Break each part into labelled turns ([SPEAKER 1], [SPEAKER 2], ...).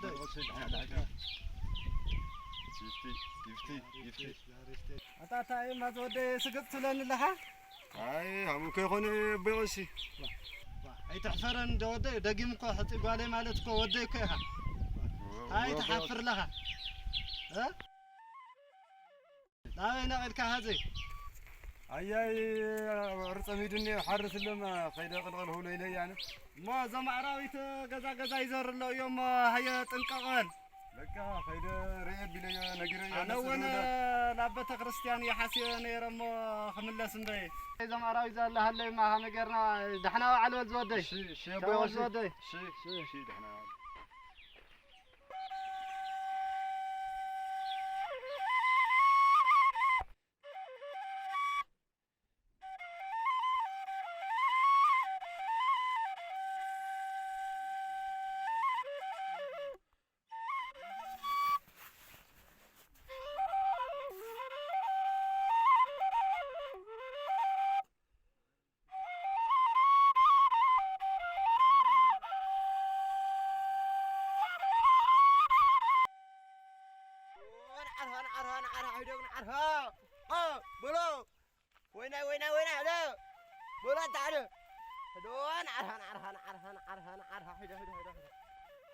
[SPEAKER 1] ወደይ።
[SPEAKER 2] ይፍቲ ይፍቲ።
[SPEAKER 1] ኣታታ እማ ዝወደይ ስግጥ ትብለኒ ኣለኻ።
[SPEAKER 2] ኣይ ከምኡ ከይኮነ ኣቦይ ቀሺ።
[SPEAKER 1] ኣይትሕፈረን እንደ ወደይ፣ ደጊም እኮ ሕፂ ጓለይ ማለት እኮ ወደይ እኮ ኢኻ፣ ኣይ ትሓፍር ኣለኻ። ናበይ ነቒልካ ሀዘይ?
[SPEAKER 2] ኣያይ ኣብዑር ፀሚዱኒ ሓርስ ሎም ከይደ ቅልቅል ክብሎ ኢለ እየ ኣነ።
[SPEAKER 1] እሞ እዞም ኣራዊት ገዛ ገዛ ይዘሩ ኣለዉ እዮም፣ ሃየ ጥንቀቐን።
[SPEAKER 2] በቃ ከይደ ርአ ኣቢለዮ ነጊረዮ።
[SPEAKER 1] ኣነ እውን ናብ ቤተ ክርስቲያን እየ ነይረ እሞ ክምለስ እምበይ እዞም ኣራዊት ዘላሃለዩ ማ ከመይ ጌርና። ዳሕና በዓል በል ዝወደይ።
[SPEAKER 2] እሺ ኣቦይ ቀሺ።
[SPEAKER 1] ዝወደይ።
[SPEAKER 2] እሺ ዳሕና።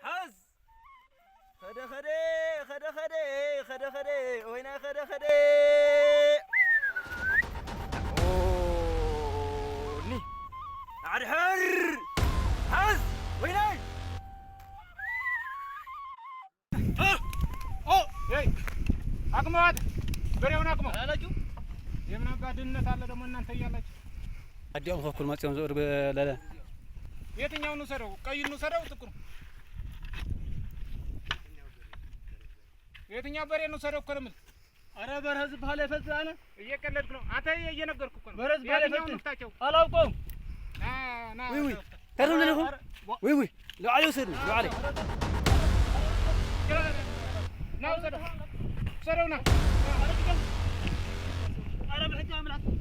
[SPEAKER 3] ሓዝ ኸደ ኸደ ኸደ ኸደ ኸደ ኸደ ወይና ኸደ ኸደ ኒ ኣድሕር ሓዝ ወይናይ።
[SPEAKER 4] አቅመዋት በሬውን አቅመው። የምን አባ ድህነት አለ ደግሞ እናንተ እያላችሁ።
[SPEAKER 5] አዲኦም ከኩል መጽኦም ዘእርግ ለለ።
[SPEAKER 4] የትኛውን እንውሰደው? ቀይ እንውሰደው? ጥቁር? የትኛው በሬ እንውሰደው እኮ ነው የምልህ።
[SPEAKER 5] አረ በርሀ ዝበሃል ኣይፈልጥ ኣነ።
[SPEAKER 4] እየቀለድክ ነው አንተ፣ እየነገርኩህ እኮ ነው።
[SPEAKER 5] በሬ ዝበሃል
[SPEAKER 4] የትኛውን
[SPEAKER 5] ኣይፈልጥን።
[SPEAKER 4] እንፍታቸው?
[SPEAKER 5] አላውቀውም።
[SPEAKER 4] ና ና።
[SPEAKER 5] ውይ ውይ ተርም ለለኹም ውይ ውይ ልዕሊ ውሰድኒ ልዕሊ።
[SPEAKER 4] ና ውሰደው፣ ውሰደው ና።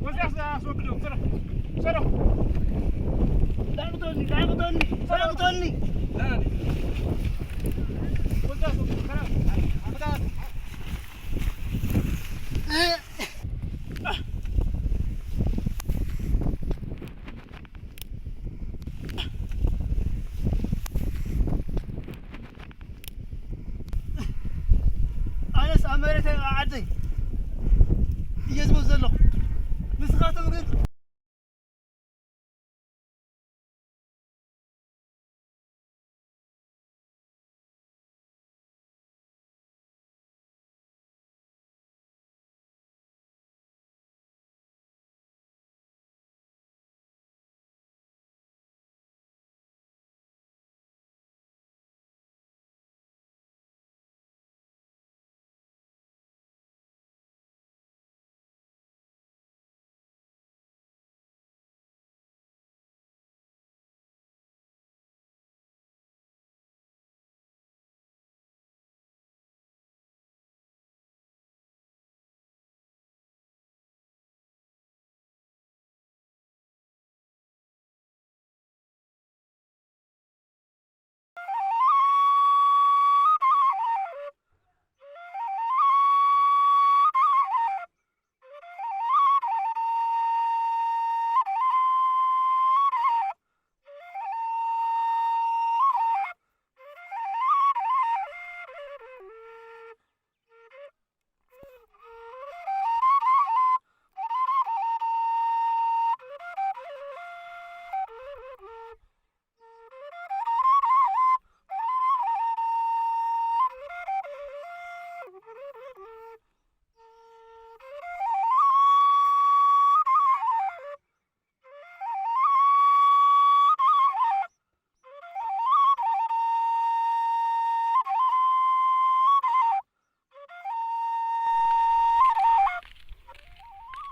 [SPEAKER 4] ወስደህ አስወግደው። ውሰደው፣ ውሰደው።
[SPEAKER 5] ዳዕቅቶኒ ዳዕቅቶኒ ዳዕቅቶኒ።
[SPEAKER 4] ወስደህ አስወግደው። ሰላም ፍታት።
[SPEAKER 5] ኣነስ ኣብ መሬተይ ኣብ ዓደይ እየ ዝሞት ዘለኹ፣ ንስኻቶም ግን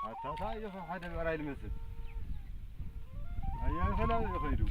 [SPEAKER 2] ኣታታ እዩ ሓደ ብዕራይ ዝመስል ኣያ ሰላም እዩ ከይዱ።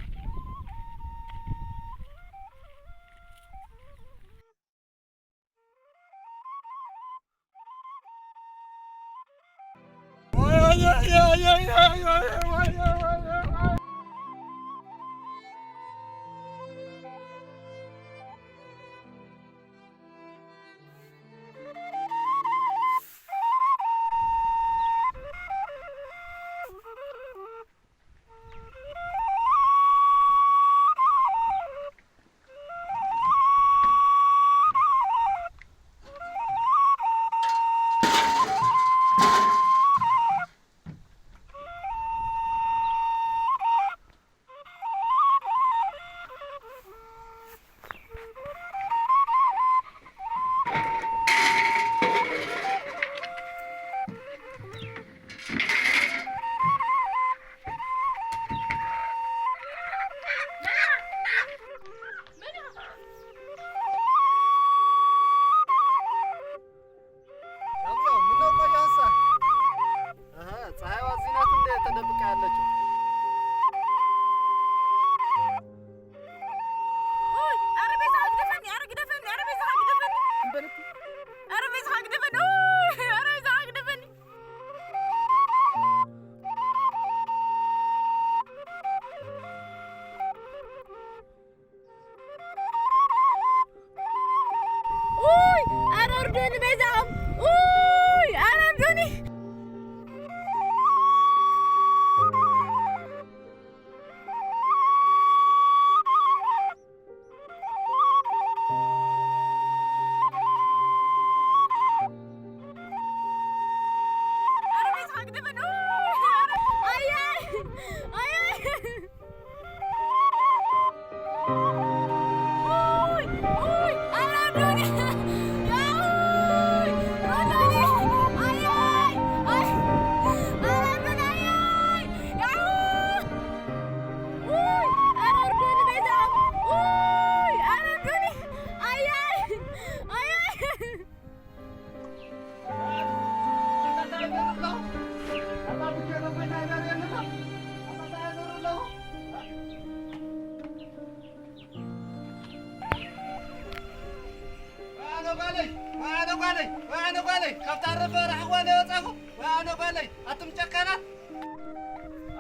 [SPEAKER 1] ጓለይ ወይ ኣነ ጓለይ ካብታ ረፈ ረሕዋ ናይ ወፃኹ ወይ ኣነ ጓለይ ኣቱም ጨካናት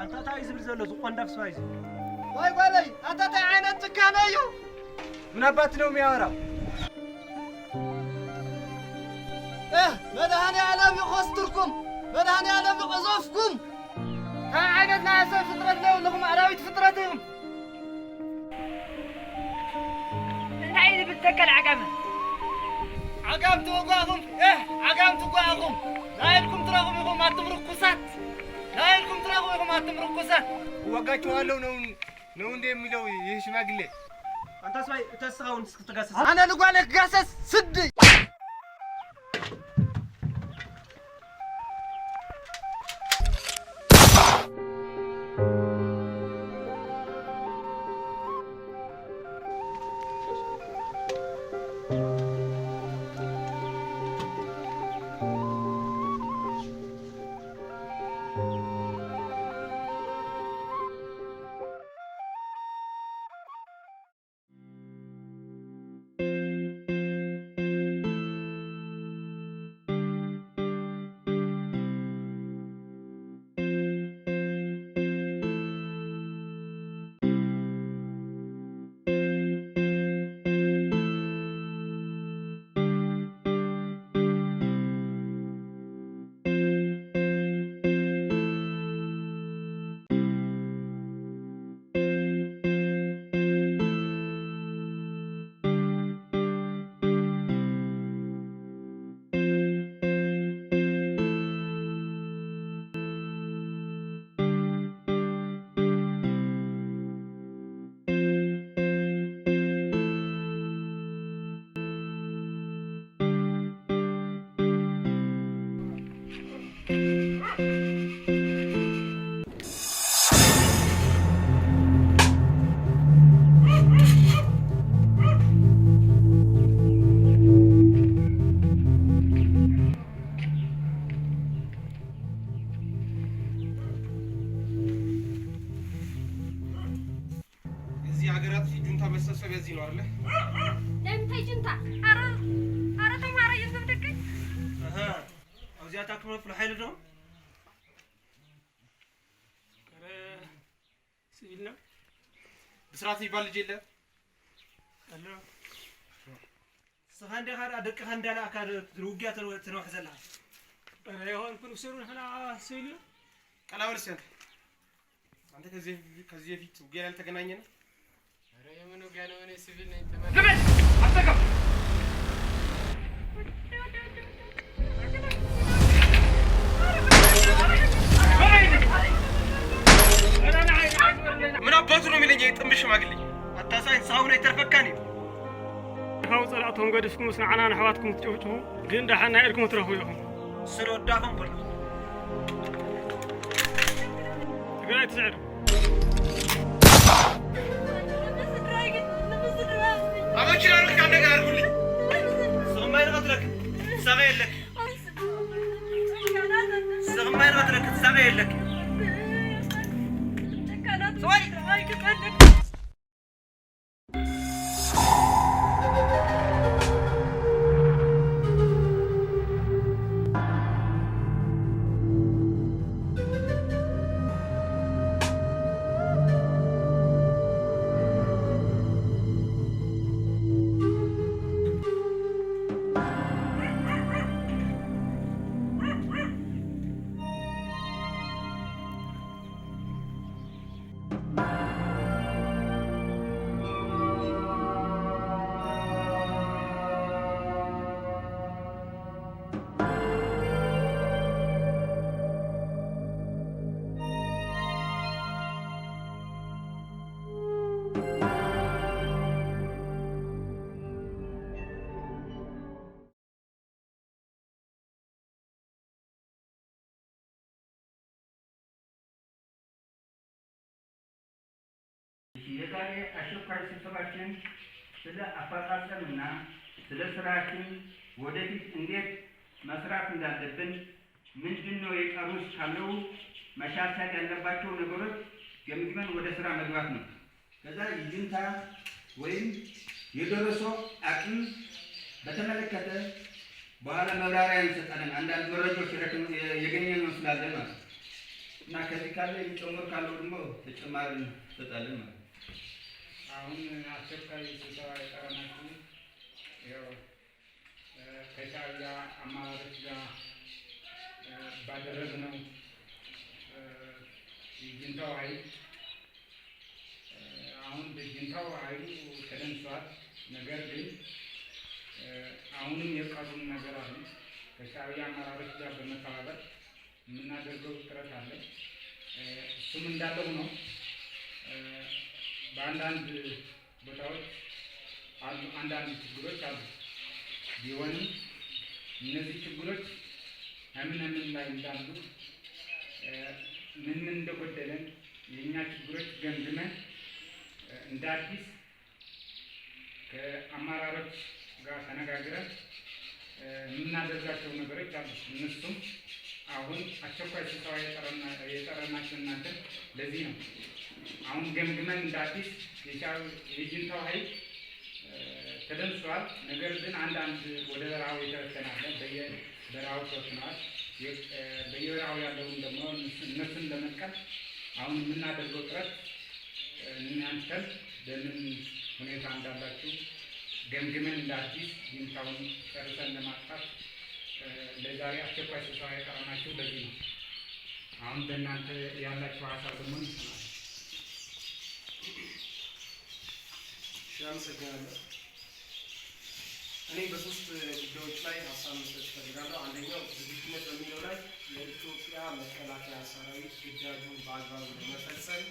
[SPEAKER 3] ኣንታ እንታይ እዩ ዝብል ዘሎ ዝቆንዳፍ ሰብኣይ እዚ
[SPEAKER 1] ወይ ጓለይ ኣንታ እንታይ ዓይነት ጭካነ እዩ
[SPEAKER 2] ምን አባት ነው የሚያወራው?
[SPEAKER 1] መድኃኔ ዓለም ይኾስትርኩም፣ መድኃኔ ዓለም ይቐዘፍኩም። እንታይ ዓይነት ናይ ሰብ ፍጥረት ነው ለኹም? ኣራዊት ፍጥረት ኢኹም።
[SPEAKER 6] እንታይ እዩ ዝብል ተከል ዓጋመ?
[SPEAKER 1] ዓጋም ትወጓኹም፣ ዓጋም ትጓኹም። ናይልኩም ትረኽቡ ኢኹም ኣቱም ርኩሳት፣ ናይልኩም ትረኽቡ ኢኹም ኣቱም ርኩሳት።
[SPEAKER 2] እወጋችኋለሁ ነው እንደ የሚለው ይህ ሽማግሌ?
[SPEAKER 3] ኣንታ ሰብኣይ እተስኻ እውን ክትጋሰስ።
[SPEAKER 1] ኣነ ንጓለይ ክጋሰስ ስዲ።
[SPEAKER 7] የዚህ ሀገራት ጁንታ መሰብሰቢያ እዚህ ነው አይደለ?
[SPEAKER 6] ለምንታይ ጁንታ? ኧረ ኧረ ተማረ እዮም ደቀይ።
[SPEAKER 3] ኣብዚኣ ታክመፍሉ ሓይሊ ዶ?
[SPEAKER 4] ኧረ ሲቪል ነው።
[SPEAKER 7] ብስራት የሚባል ልጅ የለ?
[SPEAKER 4] ኣሎ።
[SPEAKER 3] ንስኻ እንዲኻ ደቅኻ እንዳለኣካ ውግያ ትነውሕ ዘለኻ።
[SPEAKER 4] ኧረ የሆንኩን ውሰዱ፣ ንሕና ሲቪል ነው።
[SPEAKER 7] ቀላበል እስኪ አንተ አንተ ከዚህ በፊት ውጊያ ላይ አልተገናኘንም?
[SPEAKER 8] ኧረ የምን ውጊያ ነው? እኔ ሲቪል ነኝ።
[SPEAKER 4] ዝም አትጠቀም።
[SPEAKER 7] ምን አባቱ ነው የሚለኝ ይሄ ጥንብ ሽማግሌ?
[SPEAKER 3] ኣታሳይ ንስኻ እውን ኣይተርፈካን እዩ።
[SPEAKER 4] ካው ፀላእቶም ገዲፍኩም ምስ ንዓና ንኣሕዋትኩም ትጭፍጭፉ ግን ዳሓን ናይ ኢድኩም ትረኽቡ ኢኹም።
[SPEAKER 3] ስለ ወዳፎም በሎ።
[SPEAKER 4] ትግራይ ትስዕር።
[SPEAKER 7] አመችላለሁ ከአንተ ነገር አድርጉልኝ።
[SPEAKER 3] ስቕማይ ንቐትለክ ሳቐ የለክ፣ ስቕማይ ንቐትለክ ሳቐ የለክ።
[SPEAKER 9] የዛሬ አስቸኳይ ስብሰባችን ስለ አፈጻጸምና ስለ ስራችን ወደፊት እንዴት መስራት እንዳለብን፣ ምንድን ነው የቀሩት ካለው መሻሻል ያለባቸው ነገሮች ገምግመን ወደ ስራ መግባት ነው። ከዛ የጁንታ ወይም የደረሶ አቅም በተመለከተ በኋላ መብራሪያ እንሰጣለን። አንዳንድ መረጃዎች የገኘነው ስላለ ማለት ነው። እና ከዚህ ካለ የሚጨምሩ ካለው ደግሞ ተጨማሪ እንሰጣለን ማለት ነው።
[SPEAKER 4] አሁን አስቸኳይ ስብሰባ የጠራናችሁ ያው ከሻዕቢያ አመራሮች ጋር ባደረግነው የጁንታው ኃይል አሁን በጁንታው ኃይሉ ተደምስሷል። ነገር ግን አሁንም የቀሩን ነገር አሉ። ከሻዕቢያ አመራሮች ጋር በመተባበር የምናደርገው ጥረት አለ። እሱም እንዳለ ሆኖ በአንዳንድ ቦታዎች አሉ አንዳንድ ችግሮች አሉ። ቢሆንም እነዚህ ችግሮች ምን ምን ላይ እንዳሉ ምን ምን እንደጎደለን የእኛ ችግሮች ገምግመን እንደ አዲስ ከአመራሮች ጋር ተነጋግረን የምናደርጋቸው ነገሮች አሉ። እነሱም አሁን አስቸኳይ ስብሰባ የጠራናቸው እናንተ ለዚህ ነው። አሁን ገምግመን እንደ አዲስ የጁንታው ኃይል ተደምስሷል። ነገር ግን አንዳንድ ወደ በረሃው የተበተነ አለ። በየበረሃው ተወስነዋል። በየበረሃው ያለውን ደግሞ እነሱን ለመጥቀም አሁን የምናደርገው ጥረት እናንተም በምን ሁኔታ እንዳላችሁ ገምግመን እንደ አዲስ ጁንታውን ጨርሰን ለማጥፋት ለዛሬ አስቸኳይ ስብሰባ የጠራናችሁ ለዚህ ነው። አሁን በእናንተ ያላችሁ ሀሳብ ደግሞ እንሰማለን።
[SPEAKER 7] እሺ፣ አመሰግናለሁ። እኔ በሶስት ጉዳዮች ላይ ሀሳብ መስጠት እፈልጋለሁ። አንደኛው ዝግጁነት በሚለው ላይ የኢትዮጵያ መከላከያ ሰራዊት ግዳጁን በአግባቡ ለመፈጸም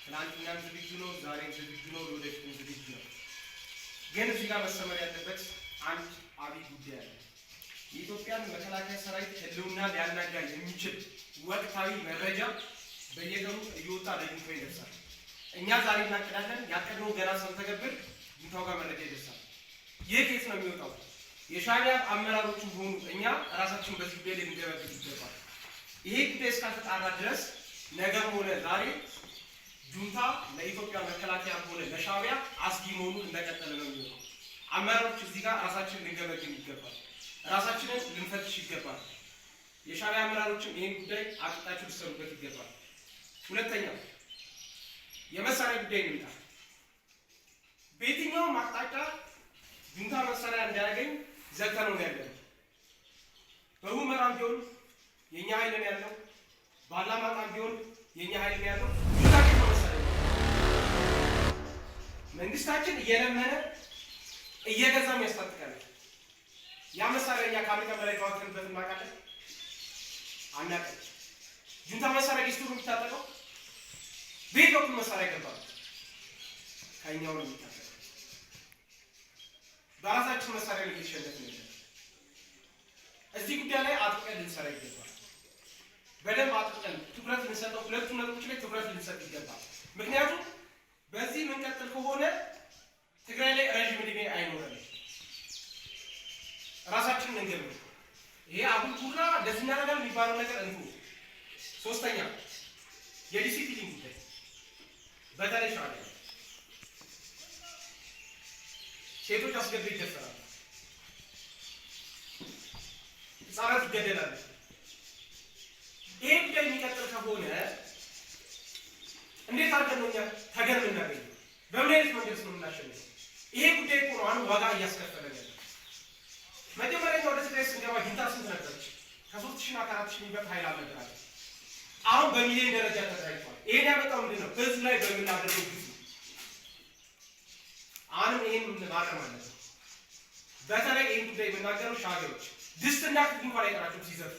[SPEAKER 7] ትናንትናም ዝግጁ ነው፣ ዛሬም ዝግጁ ነው፣ ለወደፊትም ዝግጁ ነው። ግን እዚህ ጋር መሰመር ያለበት አንድ አብይ ጉዳይ አለ። የኢትዮጵያን መከላከያ ሰራዊት ሕልውና ሊያናጋ የሚችል ወቅታዊ መረጃ በየቀኑ እየወጣ ለጁንታው ይደርሳል። እኛ ዛሬ እናቅዳለን። ያቀድነው ገና ሳንተገብር ጁንታው ጋር መረጃ ይደርሳል። ይህ ከየት ነው የሚወጣው? የሻዕቢያ አመራሮቹ ሆኑ እኛ ራሳችን በዚህ ጉዳይ ላይ ልንገበግብ ይገባል። ይሄ ጉዳይ እስካልተጣራ ድረስ ነገም ሆነ ዛሬ ጁንታ ለኢትዮጵያ መከላከያ ሆነ ለሻዕቢያ አስጊ መሆኑን እንደቀጠለ ነው የሚሆነው። አመራሮች እዚህ ጋር ራሳችንን ልንገመግም ይገባል። ራሳችንን ልንፈትሽ ይገባል። የሻዕቢያ አመራሮችም ይህን ጉዳይ አጥብቃችሁ ልትሰሩበት ይገባል። ሁለተኛው የመሳሪያ ጉዳይ እንምጣ። በየትኛውም አቅጣጫ ጁንታ መሳሪያ እንዳያገኝ ዘግተነው ነው ያለነው። በሁመራም ቢሆን የኛ ኃይል ነው ያለው፣ ባላማጣም ቢሆን የኛ ኃይል ነው ያለው። ጁንታ ከየት ነው መሳሪያ? መንግስታችን እየለመነ እየገዛም ያስታጥቃል። ያ መሳሪያ እኛ ከአንድ ቀን በላይ ተዋግተንበት እናውቃለን? አናውቅም። ጁንታ መሳሪያ ገዝቶ ነው የሚታጠቀው። ቤት በኩል መሳሪያ ገባ ከእኛው ነው የሚታጠቀው። በራሳችን መሳሪያ ነው እየተሸነፍን ያለነው። እዚህ ጉዳይ ላይ አጥብቀን ልንሰራ ይገባል። በደንብ አጥብቀን ትኩረት ልንሰጠው፣ ሁለቱም ነጥቦች ላይ ትኩረት ልንሰጥ ይገባል። ምክንያቱም በዚህ የምንቀጥል ከሆነ ትግራይ ላይ ረዥም ዕድሜ አይኖረንም። ራሳችንን እንገምት። ይሄ አጉል ጉራ እንደዚህ እናደርጋለን የሚባለው ነገር እንቱ። ሶስተኛ የዲሲፕሊን ጉዳይ በተለይ ሻዕቢያ ሴቶች አስገድደው ይደፈራሉ፣ ህጻናት ይገደላሉ። ይሄ ጉዳይ የሚቀጥል ከሆነ እንዴት አድርገን ነው እኛ ተገን የምናገኘው? በምን አይነት መንገድ ነው የምናሸንፈው? ይሄ ጉዳይ እኮ ነው አሁን ዋጋ እያስከፈለን ያለው። መጀመሪያ ወደ ትግራይ ስንገባ ጁንታ ስንት ነበረች? ከ3,000 እና ከ4,000 የሚበልጥ ኃይል አልነበራትም። አሁን በሚሊዮን ደረጃ ተደራጅቷል። ይሄን ያመጣው ምንድን ነው? ህዝብ ላይ በምናደርገው ግፍ ነው። አሁንም ይሄን ማረም አለብን። በተለይ ይህን ጉዳይ የምናገረው ሻዕቢያዎች ድስትና ክክ እንኳን አይቀራቸውም ሲዘርፉ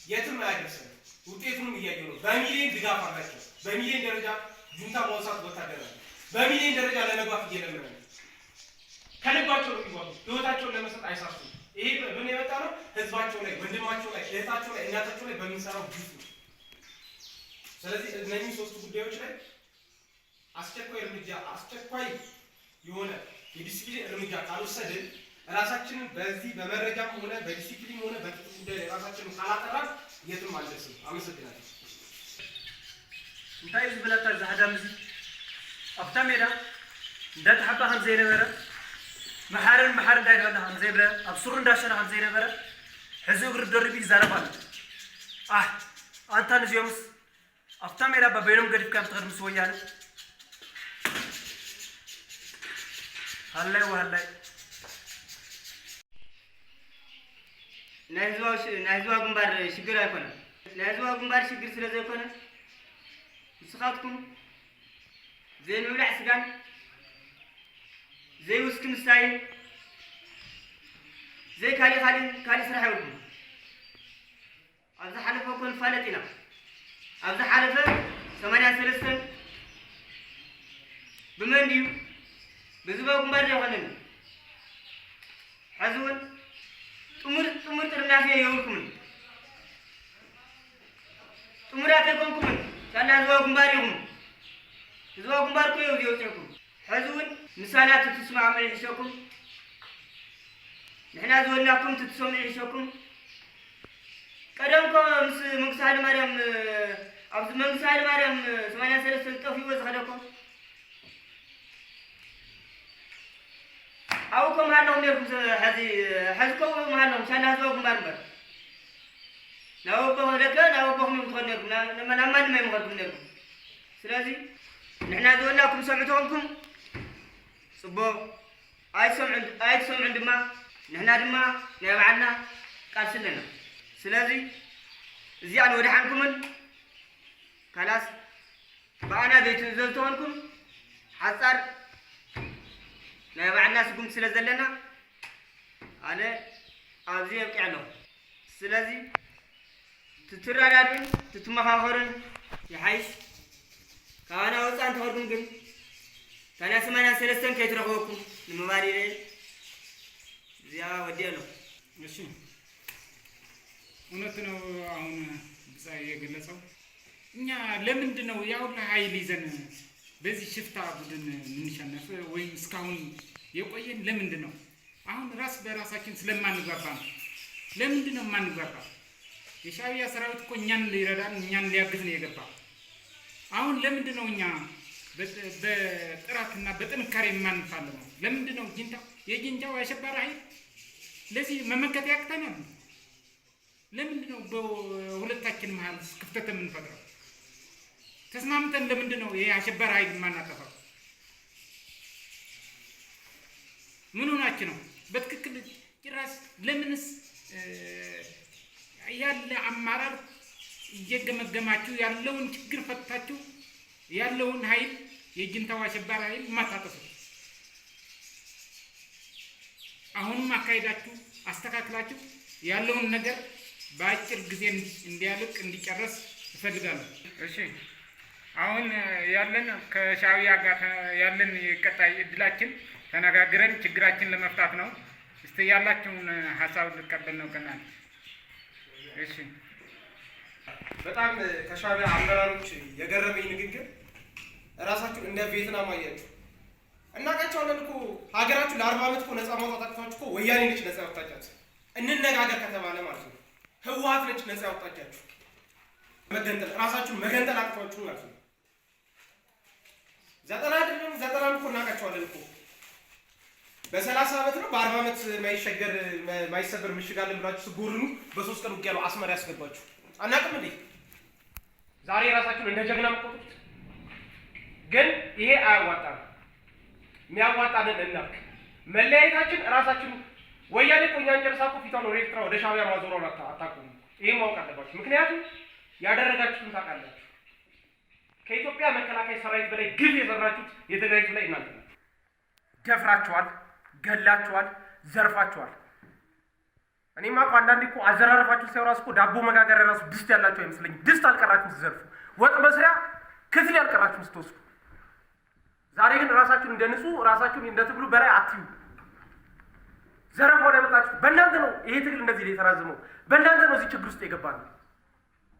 [SPEAKER 7] የትም አያደርሰንም። ውጤቱንም እያየሁ ነው። በሚሊዮን ድጋፍ አላቸው። በሚሊዮን ደረጃ ጁንታ በአሁኑ ሰዓት ወታደር አለ። በሚሊዮን ደረጃ ለመግባት እየለመነ ነው። ከልባቸው ነው የሚዋጉት። ህይወታቸውን ለመስጠት አይሳሱም። ይሄ ምን የመጣ ነው? ህዝባቸው ላይ፣ ወንድማቸው ላይ፣ እህታቸው ላይ፣ እናታቸው ላይ በምንሰራው ግፍ ነው። ስለዚህ እነኚህ ሶስቱ ጉዳዮች ላይ አስቸኳይ እርምጃ አስቸኳይ የሆነ የዲሲፕሊን እርምጃ ካልወሰድን ራሳችንን በዚህ በመረጃም ሆነ በዲሲፕሊን ሆነ በጥቅም ጉዳይ ላይ ራሳችንን ካላጠራን የትም አንደርስም። አመሰግናለሁ።
[SPEAKER 3] እንታይ እዩ ዝብለካ እዚ ሃዳም እዚ ኣብታ ሜዳ እንዳተሓባ ከም ዘይነበረ መሓርን መሓር እንዳይበላ ከምዘይብለ ኣብ ሱር እንዳሸነ ከምዘይነበረ ሕዚ እግሪ ደሪቡ ይዛረብ ኣሎ። ኣህ ኣንታ ንዚኦምስ ኣብታ ሜዳ በበይኖም ገዲፍካ ትኸድ ምስ ወያነ። ሃላይ ወሃላይ።
[SPEAKER 9] ናይ ህዝባዊ ግንባር ሽግር ኣይኮነን። ናይ ህዝባዊ ግንባር ሽግር ስለ ዘይኮነ ንስኻትኩም ዘይምብላዕ ስጋን ዘይውስኪ ምስታይን ዘይ ካሊእ ካሊእ ካሊእ ስራሕ የብልኩም። ኣብ ዝሓለፈ እኮ ንፋለጥ ኢና። ኣብ ዝሓለፈ 83 ብመን ድዩ? ብህዝባዊ ግንባር ዘይኮነን። ሕዚ እውን ጥሙር ጥሙር ጥርናፌ የብልኩምን፣ ጥሙራት ኣይኮንኩምን። ሳላ ህዝባዊ ግንባር ኢኹም። ህዝባዊ ግንባር እኮ እዩ ዘውፅዕኩም። ሕዚ እውን ምሳና ትትስማዕምዑ ይሕሸኩም፣ ንሕና ዝበልናኩም ትትሰምዑ ይሕሸኩም። ቀደም እኮ ምስ መንግስቲ ሃይለማርያም፣ ኣብዚ መንግስቲ ሃይለማርያም 83 ዝጠፍእዎ ዝኸደ እኮ ኣብኡ እኮ መሃለኹም ነርኩም። ሕዚ ሕዚ እኮ መሃለኹም ሳላ ህዝባዊ ግንባር እምበር ናብ ኣቦ ደቀ ናብ ኣቦኹም እዮም ትኸዱ ነርኩም፣ ናብ ማንም ኣይምኸድኩም ነርኩም። ስለዚ ንሕና ዝበልናኩም ሰምዑ ተኾንኩም ፅቡቕ፣ ኣይትሰምዑን ድማ ንሕና ድማ ናይ ባዕልና ቃልሲ ኣለና። ስለዚ እዚኣን ወድሓንኩምን ካላስ ብኣና ዘይትእዘዙ ተኾንኩም ሓፃር ናይ ባዕልና ስጉምቲ ስለ ዘለና ኣነ ኣብዚ የብቂዕ ኣለኹ። ስለዚ ትትረዳድኡን ትትመኻኸሩን ይሓይሽ። ካባና ወፃእ እንተኸድኩም ግን እታ ናይ 83 ከይትረኽበኩም ንምባል ኢለ እዚኣ ወዲአ ኣለኹ።
[SPEAKER 4] እሺ፣ እውነት ነው። አሁን ብጻይ የገለጸው እኛ ለምንድን ነው ያ ሁሉ ኃይል ይዘን በዚህ ሽፍታ ቡድን የምንሸነፍ ወይም እስካሁን የቆየን ለምንድን ነው? አሁን ራስ በራሳችን ስለማንግባባ ነው። ለምንድን ነው የማንግባባ? የሻዕቢያ ሰራዊት እኮ እኛን ሊረዳን እኛን ሊያግዝ ነው የገባ። አሁን ለምንድን ነው እኛ በጥራትና በጥንካሬ የማንፋለመው? ለምንድን ነው ጁንታው የጁንታው አሸባሪ ኃይል ለዚህ መመከት ያቅተናል? ለምንድን ነው በሁለታችን መሀል ክፍተት የምንፈጥረው? ተስማምተን ለምንድን ነው ይሄ አሸባሪ ኃይል የማናጠፋው? ምን ሆናችሁ ነው? በትክክል ጭራሽ ለምንስ ያለ አመራር እየገመገማችሁ ያለውን ችግር ፈታችሁ ያለውን ኃይል የጁንታው አሸባሪ ኃይል የማታጠፉት? አሁንም አካሄዳችሁ አስተካክላችሁ ያለውን ነገር በአጭር ጊዜ እንዲያልቅ እንዲጨረስ እፈልጋለሁ። እሺ፣ አሁን ያለን ከሻዕቢያ ጋር ያለን የቀጣይ እድላችን ተነጋግረን ችግራችን ለመፍታት ነው። እስቲ ያላችሁን ሀሳብ ልቀበል ነው ከእናንተ። እሺ።
[SPEAKER 7] በጣም ከሻዕቢያ አመራሮች የገረመኝ ንግግር እራሳችሁን እንደ ቪየትናም አያችሁ። እናውቃቸዋለን እኮ፣ ሀገራችሁ ለ40 ዓመት እኮ ነፃ ማውጣት አቅቷችሁ እኮ ወያኔ ነች ነፃ ያወጣቻት። እንነጋገር ከተባለ ማለት ነው ህወሓት ነች ነፃ ያወጣቻችሁ። መገንጠል ራሳችሁን መገንጠል አቅቷችሁ ማለት ነው። 90 አይደለም 90ም እኮ እናውቃቸዋለን እኮ። በ30 ዓመት ነው በ40 ዓመት ማይሸገር ማይሰበር ምሽግ አለን ብላችሁ ስትጎርኑ በ3 ቀን ውጊያ ነው አስመራ ያስገባችሁ። አናውቅም እንዴ? ዛሬ ራሳችሁን እንደ ጀግና የምትቆጥሩት ግን ይሄ አያዋጣም። የሚያዋጣንን እናርክ። መለያየታችን ራሳችን ወያኔ እኮ እኛን ጨርሳ እኮ ፊቷን ወደ ኤርትራ ወደ ሻዕቢያ ማዞሯን አታቆሙም። ይሄን ማወቅ አለባችሁ። ምክንያቱም ያደረጋችሁትን ታውቃላችሁ። ከኢትዮጵያ መከላከያ ሰራዊት በላይ ግፍ የሰራችሁት የትግራይ ህዝብ ላይ እናንተ ናችሁ። ደፍራችኋል፣ ገላችኋል፣ ዘርፋችኋል። እኔማ እኮ አንዳንዴ እኮ አዘራረፋችሁ ሳይሆን ራሱ እኮ ዳቦ መጋገሪያ ራሱ ድስት ያላችሁ አይመስለኝም። ድስት አልቀራችሁም ስትዘርፉ፣ ወጥ መስሪያ ክትል ያልቀራችሁም ስትወስዱ። ዛሬ ግን ራሳችሁን እንደ ንጹህ ራሳችሁን እንደ ትግሉ በላይ አትዩ። ዘረፋውን ያመጣችሁት በእናንተ ነው። ይሄ ትግል እንደዚህ የተራዘመው በእናንተ ነው። እዚህ ችግር ውስጥ የገባ ነው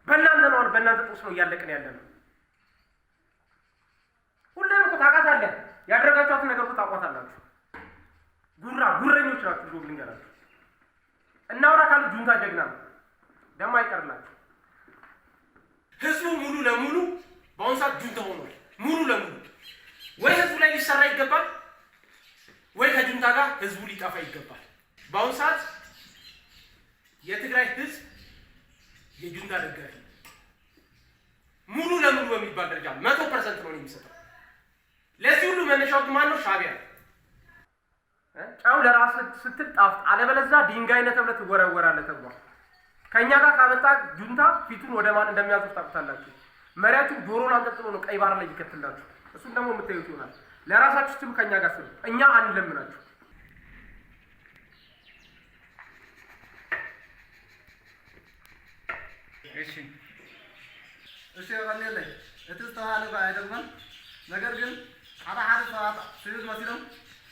[SPEAKER 7] በእናንተ ነው። አሁን በእናንተ ጦስ ነው እያለቅን ያለ ነው። ሁሌም እኮ ታውቃታለህ። ያደረጋችኋትን ነገር እኮ ታውቋታላችሁ። ጉራ ጉረኞች ናችሁ። እንደውም ልንገራችሁ፣ እናውራ ካሉ ጁንታ ጀግና ነው፣ ደግሞ አይቀርላችሁ። ህዝቡ ሙሉ ለሙሉ በአሁኑ ሰዓት ጁንታ ሆኗል። ሙሉ ለሙሉ ወይ ህዝቡ ላይ ሊሰራ ይገባል። ወይ ከጁንታ ጋር ህዝቡ ሊጠፋ ይገባል። በአሁኑ ሰዓት የትግራይ ህዝብ የጁንታ ደጋፊ ሙሉ ለሙሉ በሚባል ደረጃ 100% ነው የሚሰጠው። ለዚህ ሁሉ መነሻው ግን ማነው? ሻዕቢያ ነው። ጨው ለራስህ ስትል ጣፍጥ፣ አለበለዚያ ድንጋይ ነህ ተብለህ ትወረወራለህ ተብሏል። ከእኛ ጋር ካመጣ ጁንታ ፊቱን ወደ ማን እንደሚያዞር ታውቁታላችሁ። መሪያችሁ ዶሮን አንጠልጥሎ ነው ቀይ ባህር ላይ ይከትላችሁ። እሱን ደግሞ የምታዩት ይሆናል። ለራሳችሁ ስትሉ ከእኛ ጋር ስሩ፣ እኛ አንለምናችሁ።
[SPEAKER 4] እሺ
[SPEAKER 1] እሺ የቐንየለይ። እቲ ዝተባሃለ እኳ ኣይደግሞን፣ ነገር ግን ሓደ ሓደ ሰባት ሲቪል መሲሎም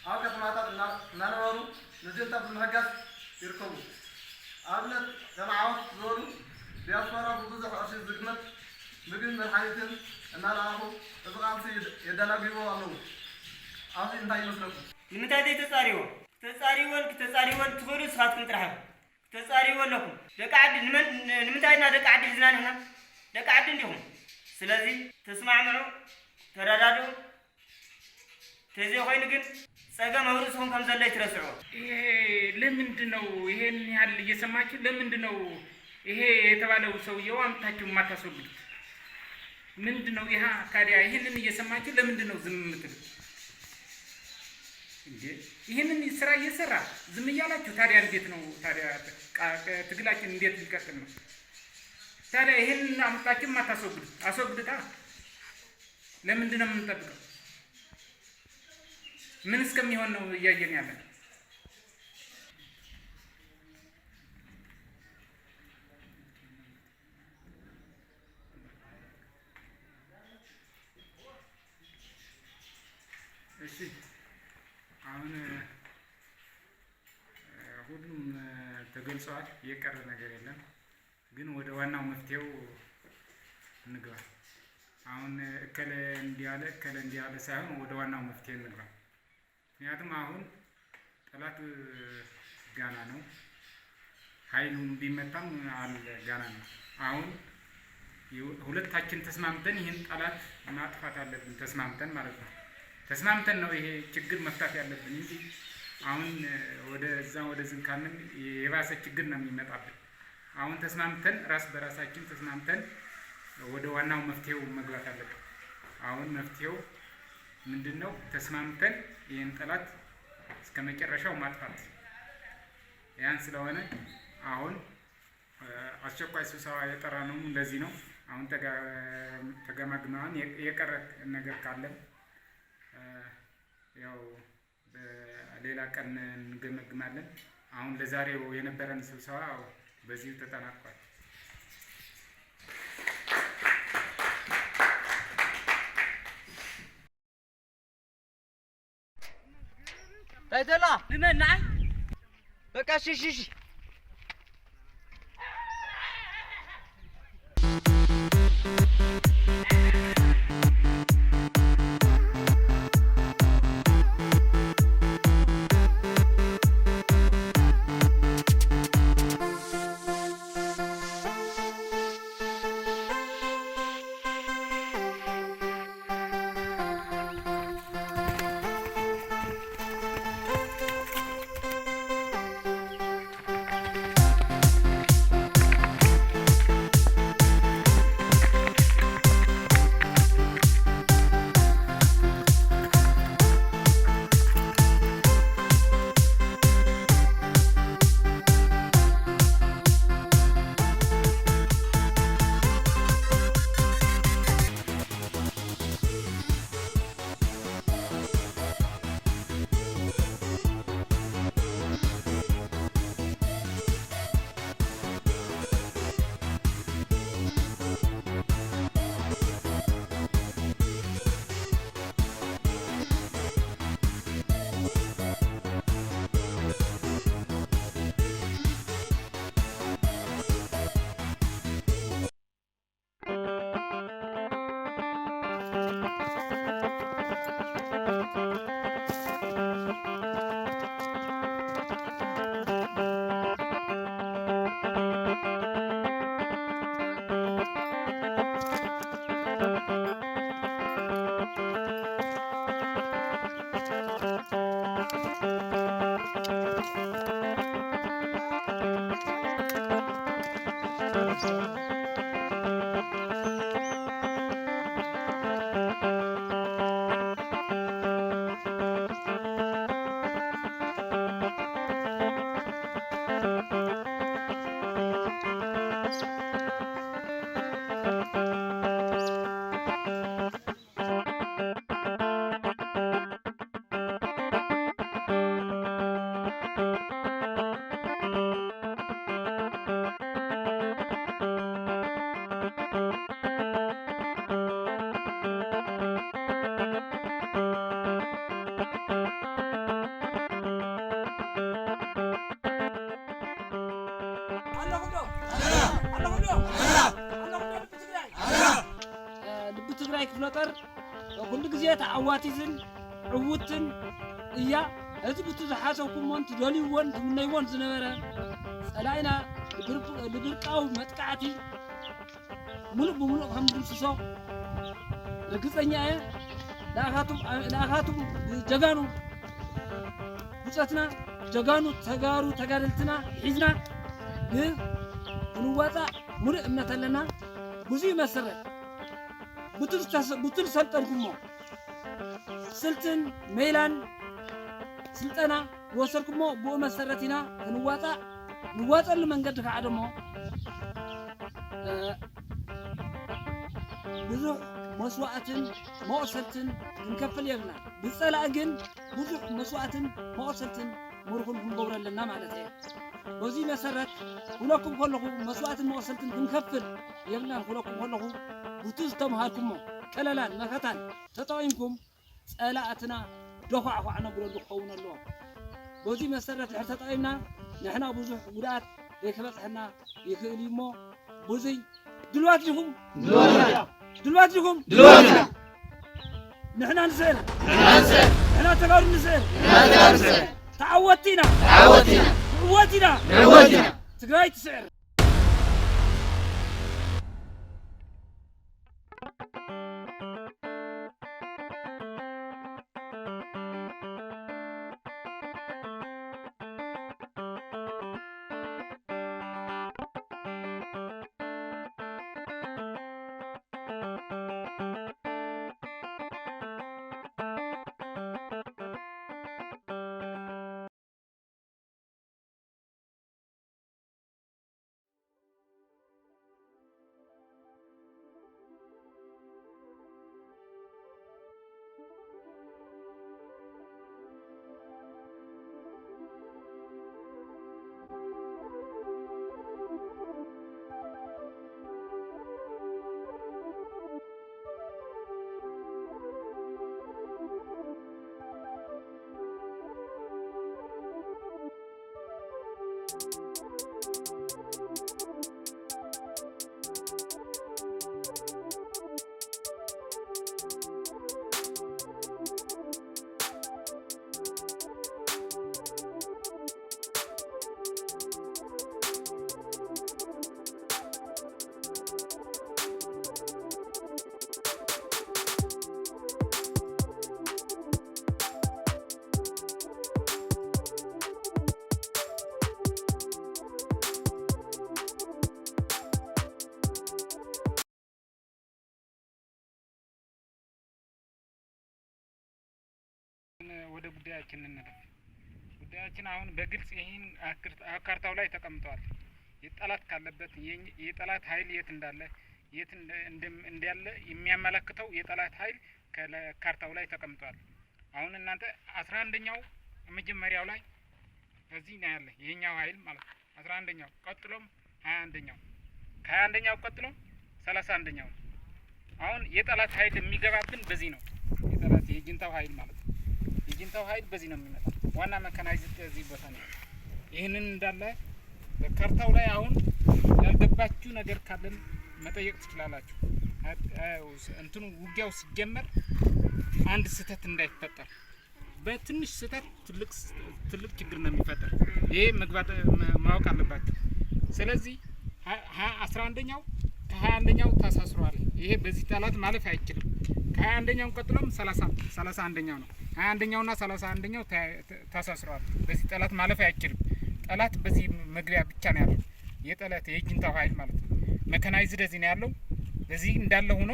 [SPEAKER 1] ኣብ ከተማታት እናነበሩ ንጁንታ ብምሕጋዝ ይርከቡ። ኣብነት ከም ዓወት ዝበሉ ዲያስፖራ ብብዙሕ ቅርሺ ዝግመት ምግብን መድሓኒትን እናለኣኹ እዚ ቃልሲ የደናግይዎ ኣለዉ። ኣብዚ እንታይ ይመስለኩም?
[SPEAKER 10] ንምንታይ ዘይተፃርይዎ? ክተፃርይዎን ክተፃርይዎን ትኽእሉ ንስኻትኩም ጥራሕ ኢኹም። ክተፃርይዎ ኣለኩም። ደቂ ዓዲ ንምንታይ ኢና ደቂ ዓዲ ሒዝና ንሕና? ደቂ ዓዲ እንዲኹም። ስለዚ ተስማዕምዑ፣ ተረዳድኡ። ተዘይኮይኑ ግን ፀገም ኣብ ርእስኹም ከም ዘሎ ኣይትረስዕዎ።
[SPEAKER 4] ይሄ ለምንድን ነው ይሄን ያህል እየሰማችሁ ለምንድን ነው ይሄ የተባለው ሰውየው አምጥታችሁ የማታስወግዱት? ምንድን ነው ይሃ ታዲያ? ይህንን እየሰማችሁ ለምንድን ነው ዝም የምትሉት እንዴ? ይህንን ስራ እየሰራ ዝም እያላችሁ ታዲያ እንዴት ነው ታዲያ ትግላችን እንዴት ሊቀጥል ነው? ታዲያ ይህንን አምጥታችሁ የማታስወግዱት አስወግዱታ። ለምንድን ነው የምንጠብቀው? ምን እስከሚሆን ነው እያየን ያለን? እሺ አሁን ሁሉም ተገልጸዋል። የቀረ ነገር የለም። ግን ወደ ዋናው መፍትሄው እንግባ። አሁን እከለ እንዲህ አለ እከለ እንዲህ አለ ሳይሆን ወደ ዋናው መፍትሄ እንግባ። ምክንያቱም አሁን ጠላት ጋና ነው፣ ኃይሉም ቢመታም አለ ጋና ነው። አሁን ሁለታችን ተስማምተን ይህን ጠላት ማጥፋት አለብን። ተስማምተን ማለት ነው። ተስማምተን ነው ይሄ ችግር መፍታት ያለብን እንጂ አሁን ወደዛ ወደዝን ካልን የባሰ ችግር ነው የሚመጣብን። አሁን ተስማምተን ራስ በራሳችን ተስማምተን ወደ ዋናው መፍትሄው መግባት አለብን። አሁን መፍትሄው ምንድን ነው? ተስማምተን ይህን ጠላት እስከ መጨረሻው ማጥፋት። ያን ስለሆነ አሁን አስቸኳይ ስብሰባ የጠራነው ለዚህ ነው። አሁን ተገማግመን የቀረ ነገር ካለም ያው በሌላ ቀን እንገመግማለን። አሁን ለዛሬው የነበረን ስብሰባ በዚሁ ተጠናቋል።
[SPEAKER 10] ታይተላ ንመን ንዓይ በቃ እሺ እሺ እሺ።
[SPEAKER 11] ልቢ ትግራይ ክፍለ ጦር ኩሉ ግዜ ተዓዋቲትን ዕውትን እያ። እዚ ብቱ ዝሓሰብኩሞን ትደልይዎን ትምነይዎን ዝነበረ ፀላኢና ብብርቃዊ መጥቃዕቲ ሙሉእ ብሙሉእ ከም ድምስሶ ርግፀኛ እየ። ንኣኻቱም ጀጋኑ ብፆትና፣ ጀጋኑ ተጋሩ ተጋደልትና ሒዝና ክንዋፃእ ሙሉእ እምነት ኣለና። ብዙይ መሰረት ብቱ ዝሰልጠንኩሞ ስልትን ሜላን ስልጠና ዝወሰድኩሞ ብኡ መሰረት ኢና ክንዋፃእ። ንዋፀሉ መንገዲ ከዓ ደሞ ብዙሕ መስዋእትን መቑሰልትን ክንከፍል የብልና። ብፀላኢ ግን ብዙሕ መስዋእትን መቑሰልትን ምርኹን ክንገብሮ ኣለና ማለት እየ። በዚ መሰረት ክብለኩም ከለኹ፣ መስዋእትን መቑሰልትን ክንከፍል የብልናን ክብለኩም ከለኹ፣ ብቱ ዝተምሃርኩሞ ከለላን መኸታን ተጠቒምኩም ፀላእትና ደኳዕኳዕ ነብለሉ ክኸውን ኣለዎ። በዚ መሰረት ድሕሪ ተጠቒምና ንሕና ብዙሕ ጉድኣት ዘይክበፅሐና ይኽእል እዩ እሞ ብዙይ ድልዋት ዲኹም? ድልዋት ዲኹም? ንሕና ንስዕር፣ ንሕና ተጋሩ ንስዕር። ተዓወትቲ ኢና፣ ንዕወት ኢና፣ ትግራይ ትስዕር።
[SPEAKER 4] ወደ ጉዳያችን እንለፍ። ጉዳያችን አሁን በግልጽ ይህን ካርታው ላይ ተቀምጠዋል። የጠላት ካለበት፣ የጠላት ኃይል የት እንዳለ የት እንዳለ የሚያመለክተው የጠላት ኃይል ካርታው ላይ ተቀምጧል። አሁን እናንተ 11ኛው መጀመሪያው ላይ እዚህ ነው ያለ ይሄኛው ኃይል ማለት ነው። 11ኛው ቀጥሎም 21ኛው፣ ከ21ኛው ቀጥሎ 31ኛው። አሁን የጠላት ኃይል የሚገባብን በዚህ ነው። የጠላት የጅንታው ኃይል ማለት ነው። የጅንታው ኃይል በዚህ ነው የሚመጣው። ዋና mechanized እዚህ ቦታ ነው። ይህንን እንዳለ በካርታው ላይ አሁን ያልገባችሁ ነገር ካለን መጠየቅ ትችላላችሁ። እንትኑ ውጊያው ሲጀመር አንድ ስህተት እንዳይፈጠር፣ በትንሽ ስህተት ትልቅ ትልቅ ችግር ነው የሚፈጠር። ይሄ መግባት ማወቅ አለባችሁ። ስለዚህ 11ኛው ከ21ኛው ተሳስሯል። ይሄ በዚህ ጠላት ማለፍ አይችልም። ከ21ኛው ቀጥሎም 31ኛው ነው። 21ኛውና 31ኛው ተሳስረዋል። በዚህ ጠላት ማለፍ አይችልም። ጠላት በዚህ መግቢያ ብቻ ነው ያለው። የጠላት የጅንታው ኃይል ማለት ነው። Mechanized እዚህ ነው ያለው። በዚህ እንዳለ ሆኖ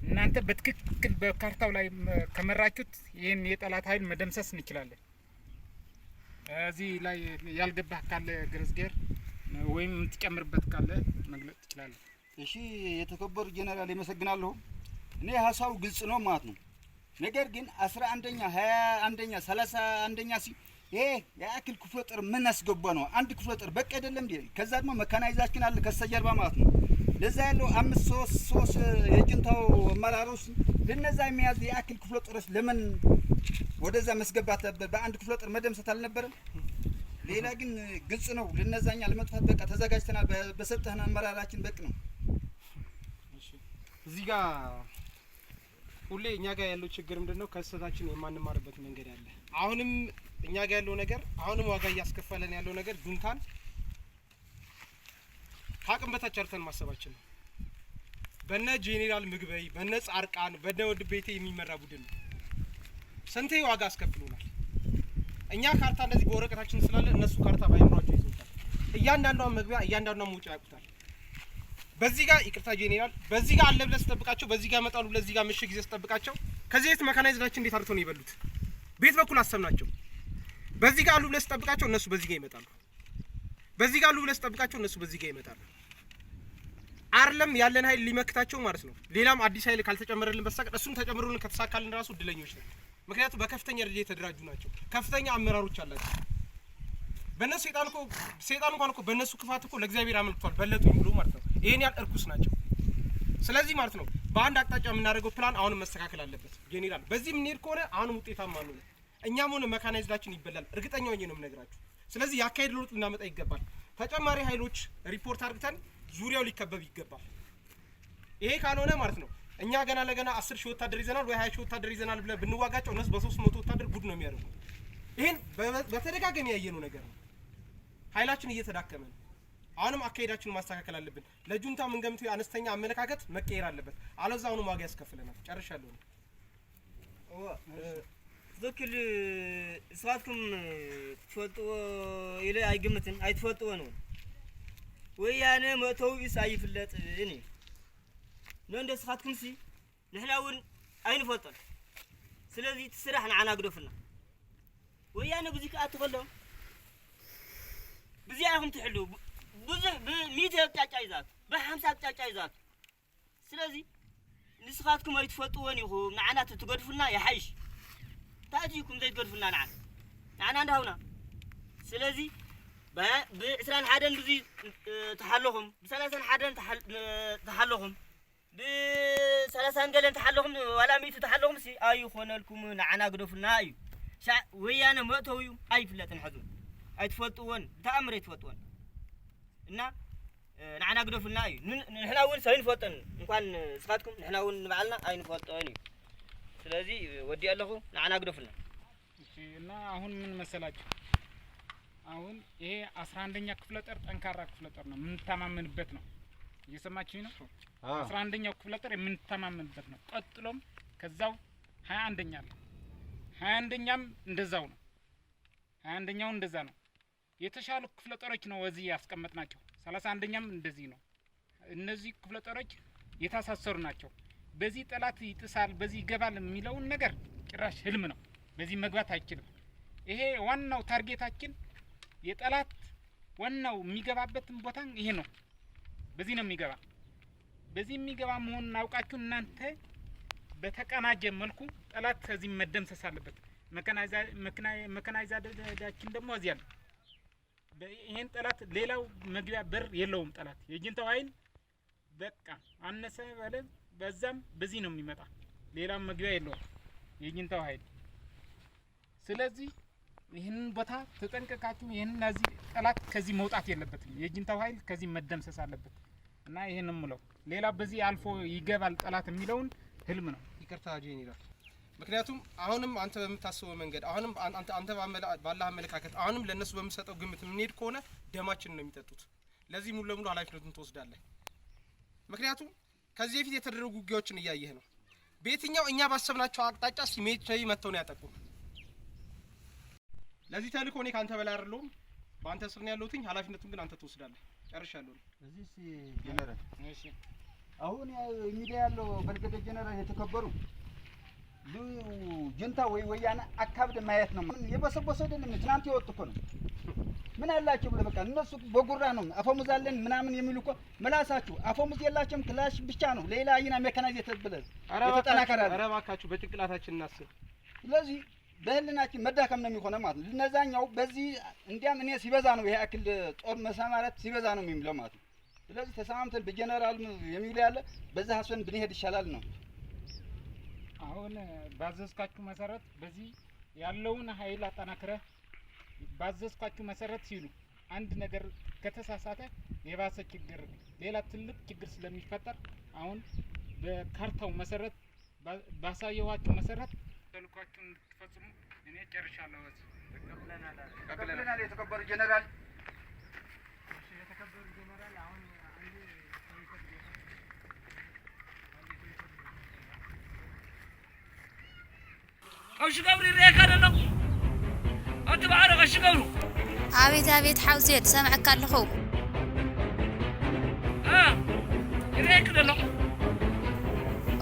[SPEAKER 4] እናንተ በትክክል በካርታው ላይ ከመራችሁት ይህን የጠላት ኃይል መደምሰስ እንችላለን። እዚህ ላይ ያልገባህ ካለ ግርዝጌር ወይም የምትጨምርበት ካለ መግለጽ ትችላለህ።
[SPEAKER 9] እሺ፣ የተከበሩ ጄኔራል አመሰግናለሁ። እኔ ሀሳቡ ግልጽ ነው ማለት ነው። ነገር ግን 11ኛ፣ 21ኛ፣ 31ኛ ሲ ይሄ የአክል ክፍለ ጦር ምን አስገባ ነው? አንድ ክፍለ ጦር በቃ አይደለም እንዴ? ከዛ ደግሞ መካናይዛችን አለ ከስተጀርባ ማለት ነው። ለዛ ያለው አምስት ሶስት ሶስት የጁንታው አመራሮች ለነዛ የሚያዝ የአክል ክፍለ ጦሮች ለምን ወደዛ መስገባት ነበር? በአንድ ክፍለ ጦር መደምሰት አልነበረም? ሌላ ግን ግልጽ ነው። ለነዛኛ ለመጥፋት በቃ ተዘጋጅተናል። በሰጠህን አመራራችን በቅ ነው።
[SPEAKER 7] እዚህ ጋር ሁሌ እኛ ጋር ያለው ችግር ምንድን ነው? ከስህተታችን የማንማርበት መንገድ አለ። አሁንም እኛ ጋር ያለው ነገር፣ አሁንም ዋጋ እያስከፈለን ያለው ነገር ጁንታን ከአቅም በታች አርተን ማሰባችን ነው። በነ ጄኔራል ምግበይ፣ በነ ጻርቃን፣ በነ ወድ ቤቴ የሚመራ ቡድን ነው። ስንቴ ዋጋ አስከፍሎናል። እኛ ካርታ እንደዚህ በወረቀታችን ስላለ እነሱ ካርታ ባይምሯቸው ይዘውታል። እያንዳንዷን መግቢያ፣ እያንዳንዷን መውጫ ያውቁታል። በዚህ ጋር፣ ይቅርታ ጄኔራል፣ በዚህ ጋር አለ ብለህ ስጠብቃቸው በዚህ ጋር መጣሉ ብለህ እዚህ ጋር ምሽግ ይዘህ ስጠብቃቸው ከዚህ ቤት mechanized ኣችን እንዴት አድርተው ነው የበሉት? ቤት በኩል አሰብናቸው። በዚህ ጋር አሉ ብለህ ስጠብቃቸው እነሱ በዚህ ጋር ይመጣሉ። በዚህ ጋር አሉ ብለህ ስጠብቃቸው እነሱ በዚህ ጋር ይመጣሉ። አይደለም ያለን ኃይል ሊመክታቸው ማለት ነው። ሌላም አዲስ ኃይል ካልተጨመረልን በስተቀር፣ እሱም ተጨምሮልን ከተሳካልን ራሱ እድለኞች ነን። ምክንያቱም በከፍተኛ ደረጃ የተደራጁ ናቸው። ከፍተኛ አመራሮች አላቸው። በእነሱ ሰይጣን እኮ፣ ሰይጣን እንኳን እኮ በእነሱ ክፋት እኮ ለእግዚአብሔር አመልክቷል በለጡኝ ብሎ ማለት ነው። ይሄን ያህል እርኩስ ናቸው። ስለዚህ ማለት ነው በአንድ አቅጣጫ የምናደርገው ፕላን አሁንም መስተካከል አለበት ጄኔራል። በዚህ የምንሄድ ከሆነ አሁንም ውጤታማ አንሆንም። እኛም ሆነ mechanized ኣችን ይበላል። እርግጠኛ ሆኜ ነው የምነግራችሁ። ስለዚህ የአካሄድ ለውጥ ልናመጣ ይገባል። ተጨማሪ ኃይሎች ሪፖርት አድርግተን ዙሪያው ሊከበብ ይገባል። ይሄ ካልሆነ ማለት ነው እኛ ገና ለገና 10,000 ወታደር ይዘናል ወይ 20,000 ወታደር ይዘናል ብለን ብንዋጋቸው እነሱ በ300 ወታደር ጉድ ነው የሚያደርጉ። ይሄን በተደጋጋሚ ያየነው ነገር ነው። ኃይላችን እየተዳከመ ነው። አሁንም አካሄዳችንን ማስተካከል አለብን። ለጁንታ የምንገምተው የአነስተኛ አመለካከት መቀየር አለበት። አለዛ አሁንም ዋጋ ያስከፍለናል። ጨርሻለሁ።
[SPEAKER 10] ትክክል፣ ንስኻትኩም ትፈልጥዎ ኢለ ኣይግምትን። ኣይትፈልጥዎን እውን። ወያነ መእተዊኡስ ኣይፍለጥን እዩ። ንእንደ ስኻትኩም ሲ ንሕና እውን ኣይንፈልጦን። ስለዚ እቲ ስራሕ ንዓና ግደፉልና። ወያነ ብዙ ክኣቱ ከሎ ብዚኣ ኢኹም ትሕልው። ብዙሕ ብ100 ኣቅጣጫ እዩ ዝኣቱ፣ ብ50 ኣቅጣጫ እዩ ዝኣቱ። ስለዚ ንስኻትኩም ኣይትፈልጥዎን ኢኹም፣ ንዓና ትገድፉልና ይሓይሽ። ታእትይኩም ዘይትገድፉልና ንዓና እንዳሃውና። ስለዚ ብ21 ብዙ ተሓለኹም፣ ብ31 ተሓለኹም፣ ብ30 ገለን ተሓለኹም፣ ዋላ 100 ተሓለኹም ሲ ኣይኾነልኩም። ንዓና ግደፉልና እዩ። ወያነ መእተዊኡ ኣይፍለጥን፣ ሕዚ ኣይትፈልጥዎን፣ ብተኣምር ኣይትፈልጥዎን እና ንዓና ግደፉልና እዩ። ንሕና እውን ኣይንፈልጦን፣ እንኳን ንስኻትኩም ንሕና እውን ንባዕልና ኣይንፈልጦን እዩ። ስለዚ ወዲ ኣለኹ፣ ንዓና ግደፉልና።
[SPEAKER 4] እሺ፣ እና አሁን ምን መሰላችሁ? አሁን ይሄ 11ኛ ክፍለ ጦር ጠንካራ ክፍለ ጦር ነው፣ የምንተማመንበት ነው። እየሰማችሁኝ ነው? 11ኛው ክፍለ ጦር የምንተማመንበት ነው። ቀጥሎም ከዛው 21ኛ አለ። 21ኛም እንደዛው ነው። 21ኛው እንደዛ ነው። የተሻሉ ክፍለ ጦሮች ነው እዚህ ያስቀመጥናቸው። 31ኛም እንደዚህ ነው። እነዚህ ክፍለ ጦሮች የታሳሰሩ ናቸው። በዚህ ጠላት ይጥሳል፣ በዚህ ይገባል የሚለውን ነገር ጭራሽ ህልም ነው። በዚህ መግባት አይችልም። ይሄ ዋናው target ኣችን የጠላት ዋናው የሚገባበትን ቦታ ይሄ ነው። በዚህ ነው የሚገባ። በዚህ የሚገባ መሆኑን አውቃችሁ እናንተ በተቀናጀ መልኩ ጠላት ከዚህ መደምሰስ አለበት። Mechanized ኣችን ደግሞ እዚህ አለ። ይሄን ጠላት ሌላው መግቢያ በር የለውም። ጠላት የጁንታው ኃይል በቃ አነሰ በለ በዛም በዚህ ነው የሚመጣ። ሌላም መግቢያ የለውም የጁንታው ኃይል። ስለዚህ ይህንን ቦታ ተጠንቀቃችሁ ይህንን እዚህ ጠላት ከዚህ መውጣት የለበትም። የጁንታው ኃይል ከዚህ መደምሰስ አለበት እና ይህን ምለው ሌላ በዚህ አልፎ ይገባል ጠላት የሚለውን ህልም ነው።
[SPEAKER 7] ይቅርታ ጄኔራል፣ ምክንያቱም አሁንም አንተ በምታስበው መንገድ፣ አሁንም አንተ ባለህ አመለካከት፣ አሁንም ለእነሱ በምሰጠው ግምት የምንሄድ ከሆነ ደማችንን ነው የሚጠጡት። ለዚህ ሙሉ ለሙሉ ኃላፊነቱን ትወስዳለህ። ምክንያቱም ከዚህ በፊት የተደረጉ ውጊያዎችን እያየህ ነው። በየትኛው እኛ ባሰብናቸው አቅጣጫ ሲሜትሪ መጥተው ነው ያጠቁን። ለዚህ ተልእኮ እኔ ከአንተ በላይ አይደለሁም፣ በአንተ ስር ነው ያለሁትኝ። ኃላፊነቱን ግን አንተ ትወስዳለህ። ጨርሻለሁ።
[SPEAKER 9] እዚህ ጀነራል እሺ፣ አሁን ሚዲያ ያለው በርገደ ጀነራል የተከበሩ ጁንታ ወይ ወያነ አካብደ ማየት ነው። የበሰበሰ አይደለም፣ ትናንት የወጡ እኮ ነው። ምን አላቸው ብለህ በቃ እነሱ በጉራ ነው አፈሙዝ አለን ምናምን የሚሉ እኮ ምላሳችሁ አፈሙዝ የላቸውም፣ ክላሽ ብቻ ነው። ሌላ አይና ሜካናይዝ የተብለ የተጠናከረ
[SPEAKER 7] ኧረ እባካችሁ በጭንቅላታችን እናስብ።
[SPEAKER 9] ስለዚህ በህልናችን መዳከም ነው የሚሆነው ማለት ነው። እነዛኛው በዚህ እንዲያም እኔ ሲበዛ ነው ይሄ አክል ጦር መሰማራት ሲበዛ ነው የሚለው ማለት ነው። ስለዚህ ተሰማምተን በጀነራል የሚሉ ያለ በዛ ሀሰን ብንሄድ ይሻላል ነው።
[SPEAKER 4] አሁን ባዘዝኳችሁ መሰረት በዚህ ያለውን ኃይል አጠናክረህ ባዘዝኳችሁ መሰረት ሲሉ አንድ ነገር ከተሳሳተ የባሰ ችግር ሌላ ትልቅ ችግር ስለሚፈጠር አሁን በካርታው መሰረት ባሳየኋችሁ መሰረት ተልኳችሁን እንድትፈጽሙ እኔ ጨርሻለሁ። በዚህ
[SPEAKER 9] ተቀብለናል። የተከበሩ ጀነራል
[SPEAKER 8] የተከበሩ ጀነራል አሁን አንዴ
[SPEAKER 11] ቀሺ ገብሩ ይርአየካ ደሎ ኣንቲ ባዕረ ቀሺ ገብሩ
[SPEAKER 12] አቤት አቤት ሓውዜድ ሰምዐካ ኣለኹ
[SPEAKER 11] ይርአየክ ደሎ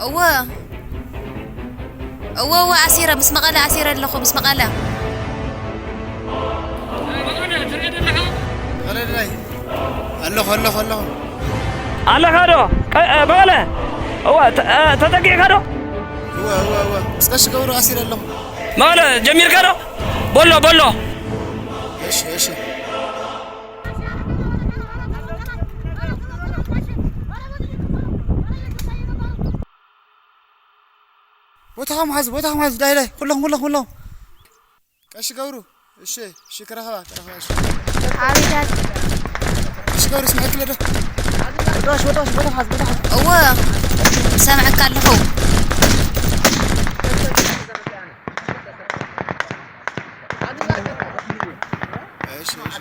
[SPEAKER 12] እወ እወ እወ ኣሲረ ምስ መቐለ ኣሲረ ኣለኹ ምስ መቐለ
[SPEAKER 11] መቐለ ትሪኦ ዘለኻ
[SPEAKER 7] መቐለ ላይ ኣለኹ ኣለኹ ኣለኹ
[SPEAKER 11] ኣለኻ ዶ መቐለ እወ ተጠቂዕካ ዶ
[SPEAKER 7] እወ እወ እወ ምስ ቀሺ ገብሩ ኣሲረ ኣለኹ
[SPEAKER 11] መቐለ ጀሚርካ ዶ በሎ በሎ
[SPEAKER 7] እሺ እሺ ቦታኹም ሓዙ ቦታኹም ሓዙ ዳይ ዳይ ኩለኹም ኩለኹም ኩለኹም ቀሺ ገብሩ እሺ እሺ ክረኸባ ክረኸባ እሺ
[SPEAKER 12] አቤት
[SPEAKER 7] ቀሺ ገብሩ ስምዐክ ዶ ወጣሽ ወጣሽ ቦታ ሓዝ ቦታ ሓዝ
[SPEAKER 12] እወ ሰምዐካ ኣለኹ
[SPEAKER 7] እሺ እሺ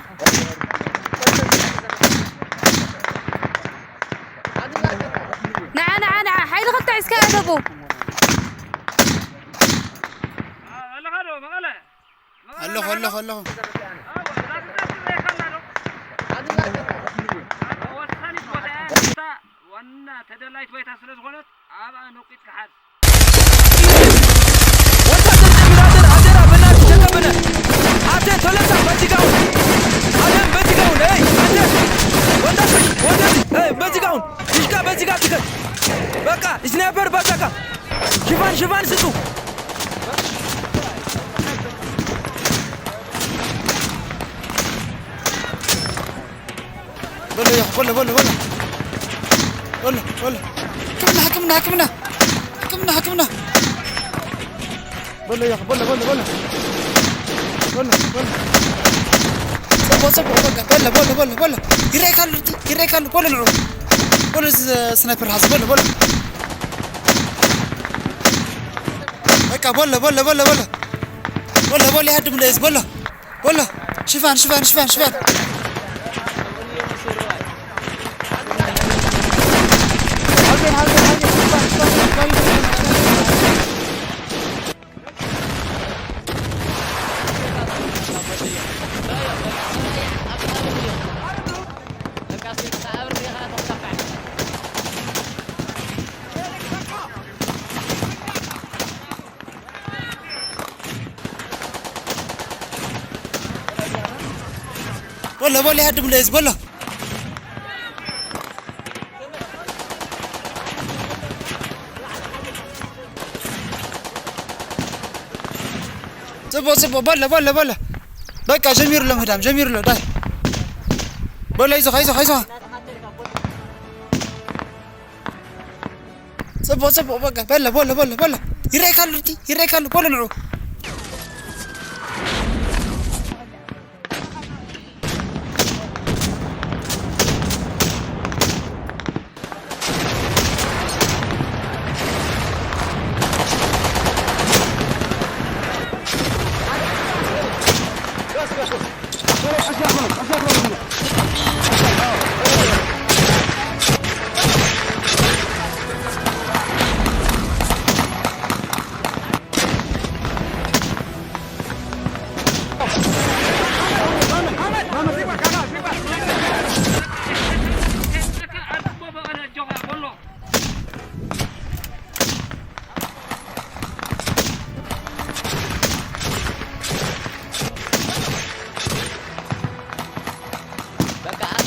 [SPEAKER 12] ንዓ ንዓ ንዓ ሓይሊ ክልተ ሒዝካ ኣደቡ
[SPEAKER 11] ኣለኻ ዶ መቐለ
[SPEAKER 7] ኣለኹ ኣለኹ ኣለኹ
[SPEAKER 11] ወሳኒት ቦታ እታ ዋና ተደላይት ቦታ ስለ ዝኾነት ኣብኣ ነቂጥካ ሓዝ
[SPEAKER 13] ወታደር ጨምራደር አደራ በእናትህ ተቀበለ አንተ ቶለሳ በዚህ ጋውን አደም በዚህ ጋውን አይ አንተ ወጣት ወደዚህ አይ በዚህ ጋውን ዲሽቃ በዚህ ጋር ትከት በቃ ስናይፐር በቃ ሽፋን ሽፋን ስጡ
[SPEAKER 7] በሎ يا በሎ በሎ በሎ በሎ በሎ حكمنا حكمنا حكمنا حكمنا حكمنا በሎ يا በሎ በሎ በሎ በሎ በሎ صبوا صبوا በቃ በሎ በሎ በሎ በሎ ይረይካሉ ይረይካሉ በሎ ንዑ በሎ ስናይፐር ሓዝ በሎ በሎ በቃ በሎ በሎ በሎ በሎ በሎ በሎ ይሃድም ለይዝ በሎ በሎ ሽፋን ሽፋን ሽፋን ሽፋን በሎ በሎ ይሃድም ለይዝ በሎ ጽቦ ጽቦ በሎ በሎ በሎ በቃ ጀሚሩ ለምህዳም ጀሚሩ ሎ ዳይ በሎ አይዞህ አይዞህ አይዞህ ጽቦ ጽቦ በቃ በሎ በሎ በሎ በሎ ይረይካሉ ይረይካሉ በሎ ንዑ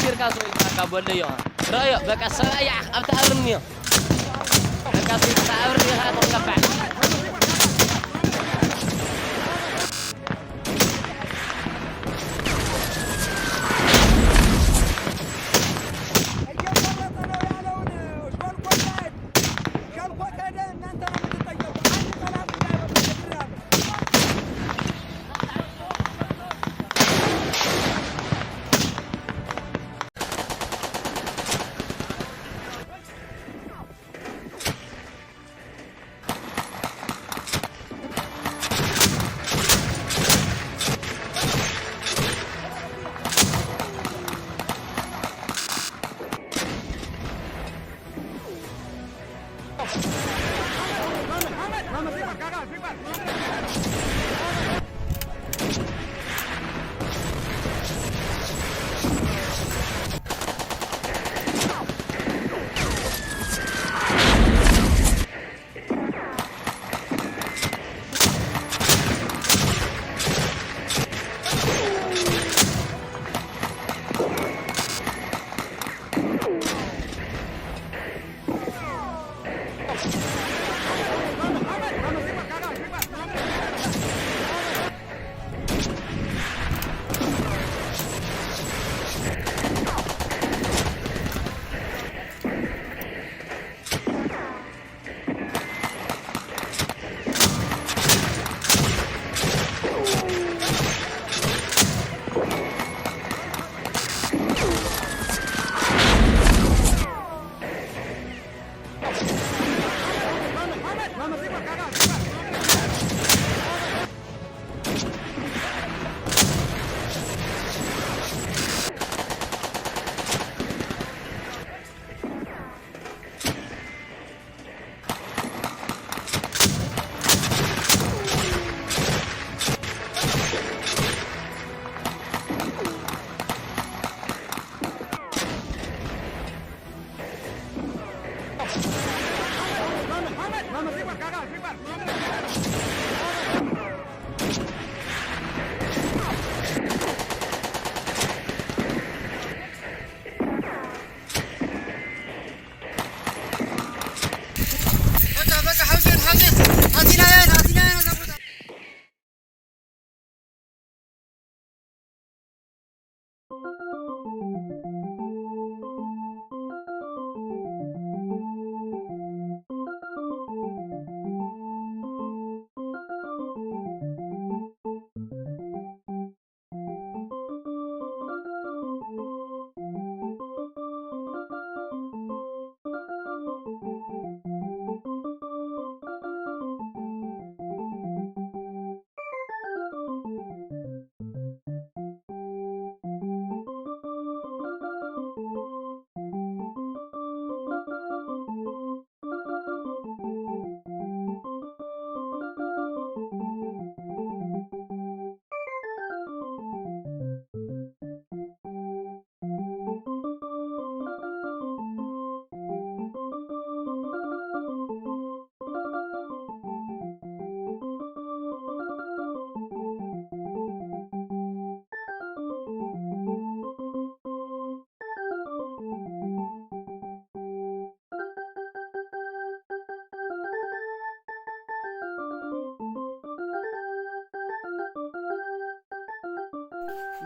[SPEAKER 14] ጌርካ ስኢልካ በለዮ ረአዮ በቃ ሰብኣይ ኣብቲ ኣብሪ እኒኦ በቃ ስኢልካ ኣብሪ ኢኻ ትቕባዕ።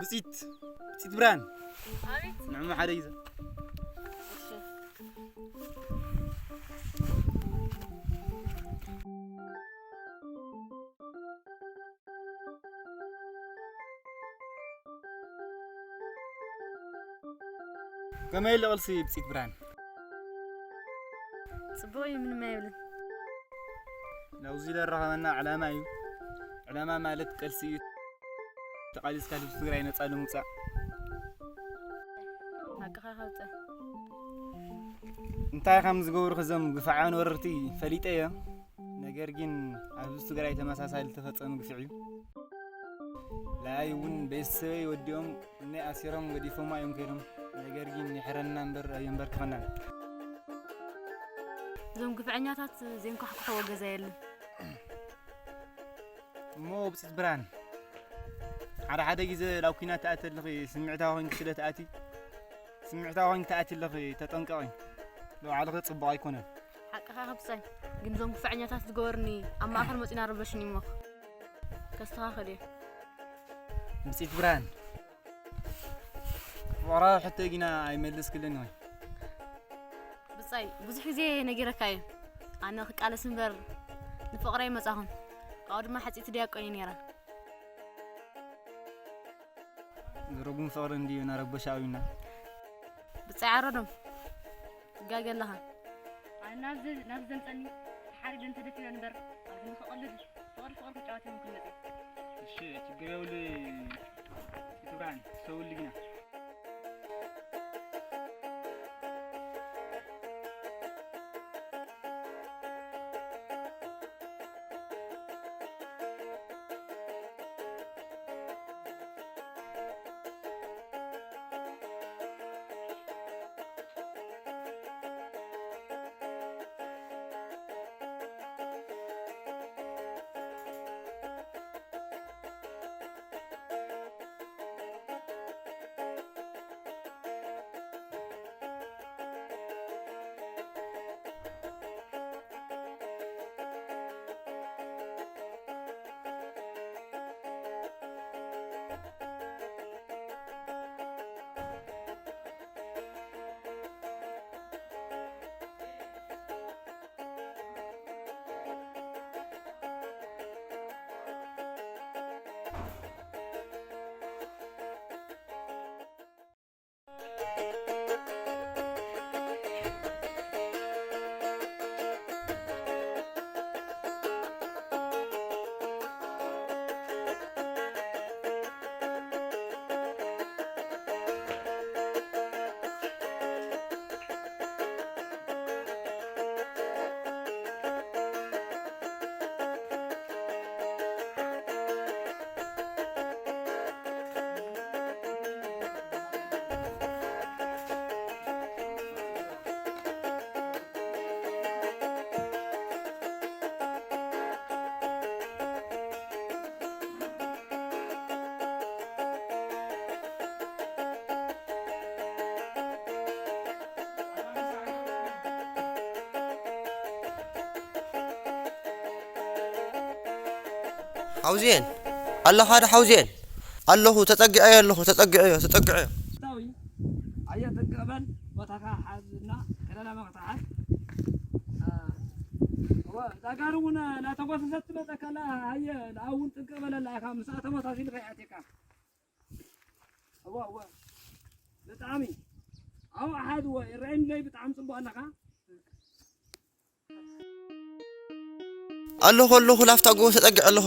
[SPEAKER 15] ብፂት ብፂት ብርሃን ንዕማ ሓደ ግዜ ከመይ ኣሎ ቅልሲ ብፂት ብርሃን?
[SPEAKER 16] ፅቡቅ እዩ፣ ምንም ኣይብልን።
[SPEAKER 15] ናብዚ ዘራኸበና ዕላማ እዩ። ዕላማ ማለት ቅልሲ እዩ። ተቓሊስካ ህዝቢ ትግራይ ነፃ ንምውፃእ።
[SPEAKER 16] ሓቅኻ ከውፅእ
[SPEAKER 15] እንታይ ከም ዝገብሩ እዞም ግፍዓውያን ወረርቲ ፈሊጠ እየ። ነገር ግን ኣብ ህዝቢ ትግራይ ተመሳሳሊ ዝተፈፀመ ግፍዒ እዩ። ለኣይ እውን ቤተሰበይ ወዲኦም እነይ ኣሲሮም ገዲፎማ እዮም ከይዶም። ነገር ግን ይሕረና እምበር ኣየንበርክኸናን።
[SPEAKER 16] እዞም ግፍዐኛታት ዘንኳሕኩሕዎ ገዛ የለን።
[SPEAKER 15] እሞ ብፅት ብርሃን ሓደ ሓደ ግዜ ናብ ኩናት ትኣቲ ኣለኺ ስምዒታዊ ኮይንኪ ስለ ትኣቲ ስምዕታዊ ኮይንኪ ትኣትዪ ኣለኺ ተጠንቀቒ ንባዕልኺ ጽቡቕ ኣይኮነን።
[SPEAKER 16] ሓቅኻ ኢኻ ብጻይ ግን እዞም ግፍዐኛታት ዝገበሩኒ ኣብ ማእከል መጺና ረበሹኒ እሞ ከስተኻኽል እየ።
[SPEAKER 15] ብጺት ብርሃን ፍቕራዊ ሕቶይ ግና ኣይመለስክልን ኢኺ።
[SPEAKER 16] ብጻይ ብዙሕ ግዜ ነጊረካ እየ ኣነ ክቃለስ እምበር ንፍቕሪ ኣይመጻኹን ካብኡ ድማ ሕጽይቲ ድያቆን እየ ነይረ።
[SPEAKER 15] ዝርጉም ፍቕሪ እንድዩ ናረበሻ ኣብዩና።
[SPEAKER 16] ብጻይ ዓረዶም ትጋገ ኣለኻ። ኣነ ናብዚ ናብዚ ዘምጸኒ ተሓሪደ እንተደፊረ እንበር ኣብዚ ንኽቕልድ ፍቕሪ ፍቕሪ ክጫወት ኣይኮንኩን መጽየ።
[SPEAKER 15] እሺ ችግር የብሉ ብርሃን ሰውሊ ግና
[SPEAKER 17] ሓውዜን ኣለኻ ዶ ሓውዜን ኣለኹ ተጸጊዐዮ ኣለኹ ተጸጊዐዮ ተጸጊዐዮ።
[SPEAKER 11] ታዊ ኣየ ጥንቅቅ በል ቦታካ ሓዝ እና ከለላ መክተ ሓዝ እወ እዛ ጋሪ እውን ናተጎሰሰት ትመፀካ ኣላ ሃየ ንኣ እውን ጥንቅቅ በለላ ኢኻ ምስኣ ተመሳሲሉ ከይኣትየካ እወ እወ ብጣዕሚ ኣብኡ ሓዝ እወ ይረኣየኒ ለይ ብጣዕሚ ፅቡቅ ኣለኻ።
[SPEAKER 17] ኣለኹ ኣለኹ ላፍታ ጎቦ ተጸጊዐ ኣለኹ።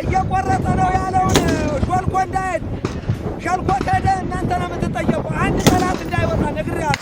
[SPEAKER 11] እየቆረጠ ነው ያለውን ሾልኮ እንዳይሄድ ሸልኮ ከሄደ እናንተ ነው የምትጠየቁ። አንድ ጠላት እንዳይወጣ ነግሬሃለሁ።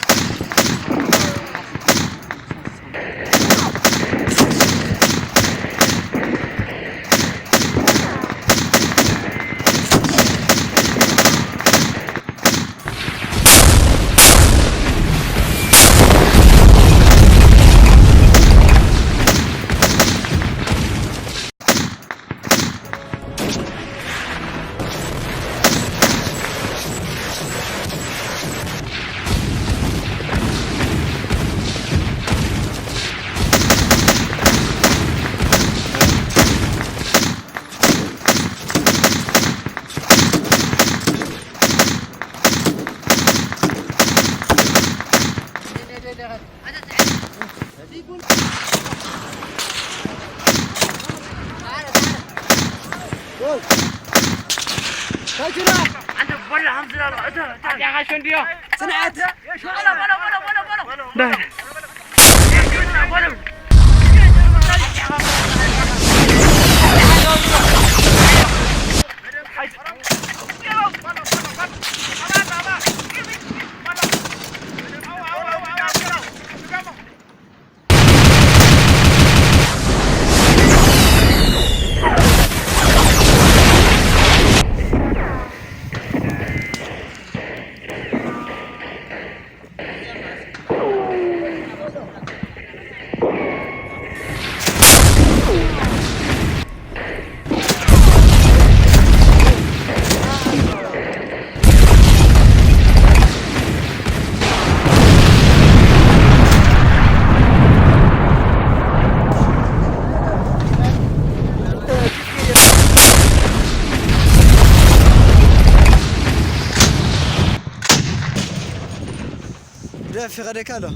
[SPEAKER 11] ጽንዓት
[SPEAKER 17] في غادي كالو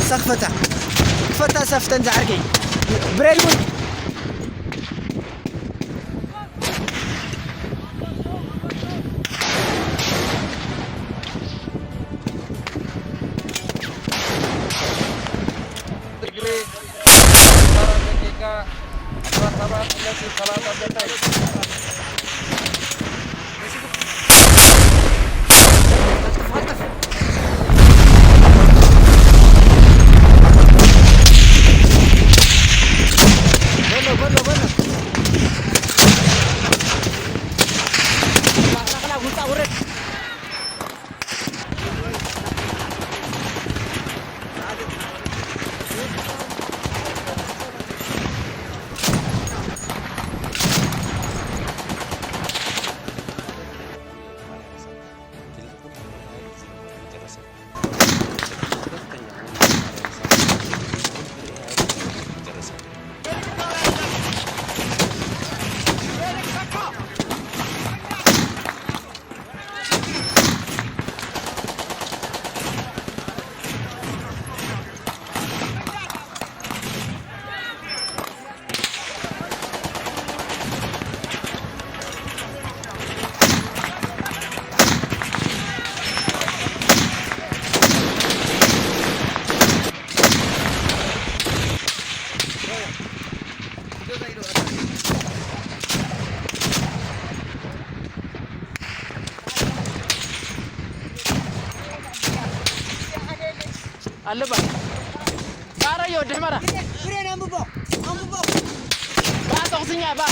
[SPEAKER 17] سخفته كفتا سفتن زعركي بريلون
[SPEAKER 14] اللبن بارا يود حمرا
[SPEAKER 17] برين امبو امبو
[SPEAKER 14] با تغسنيا با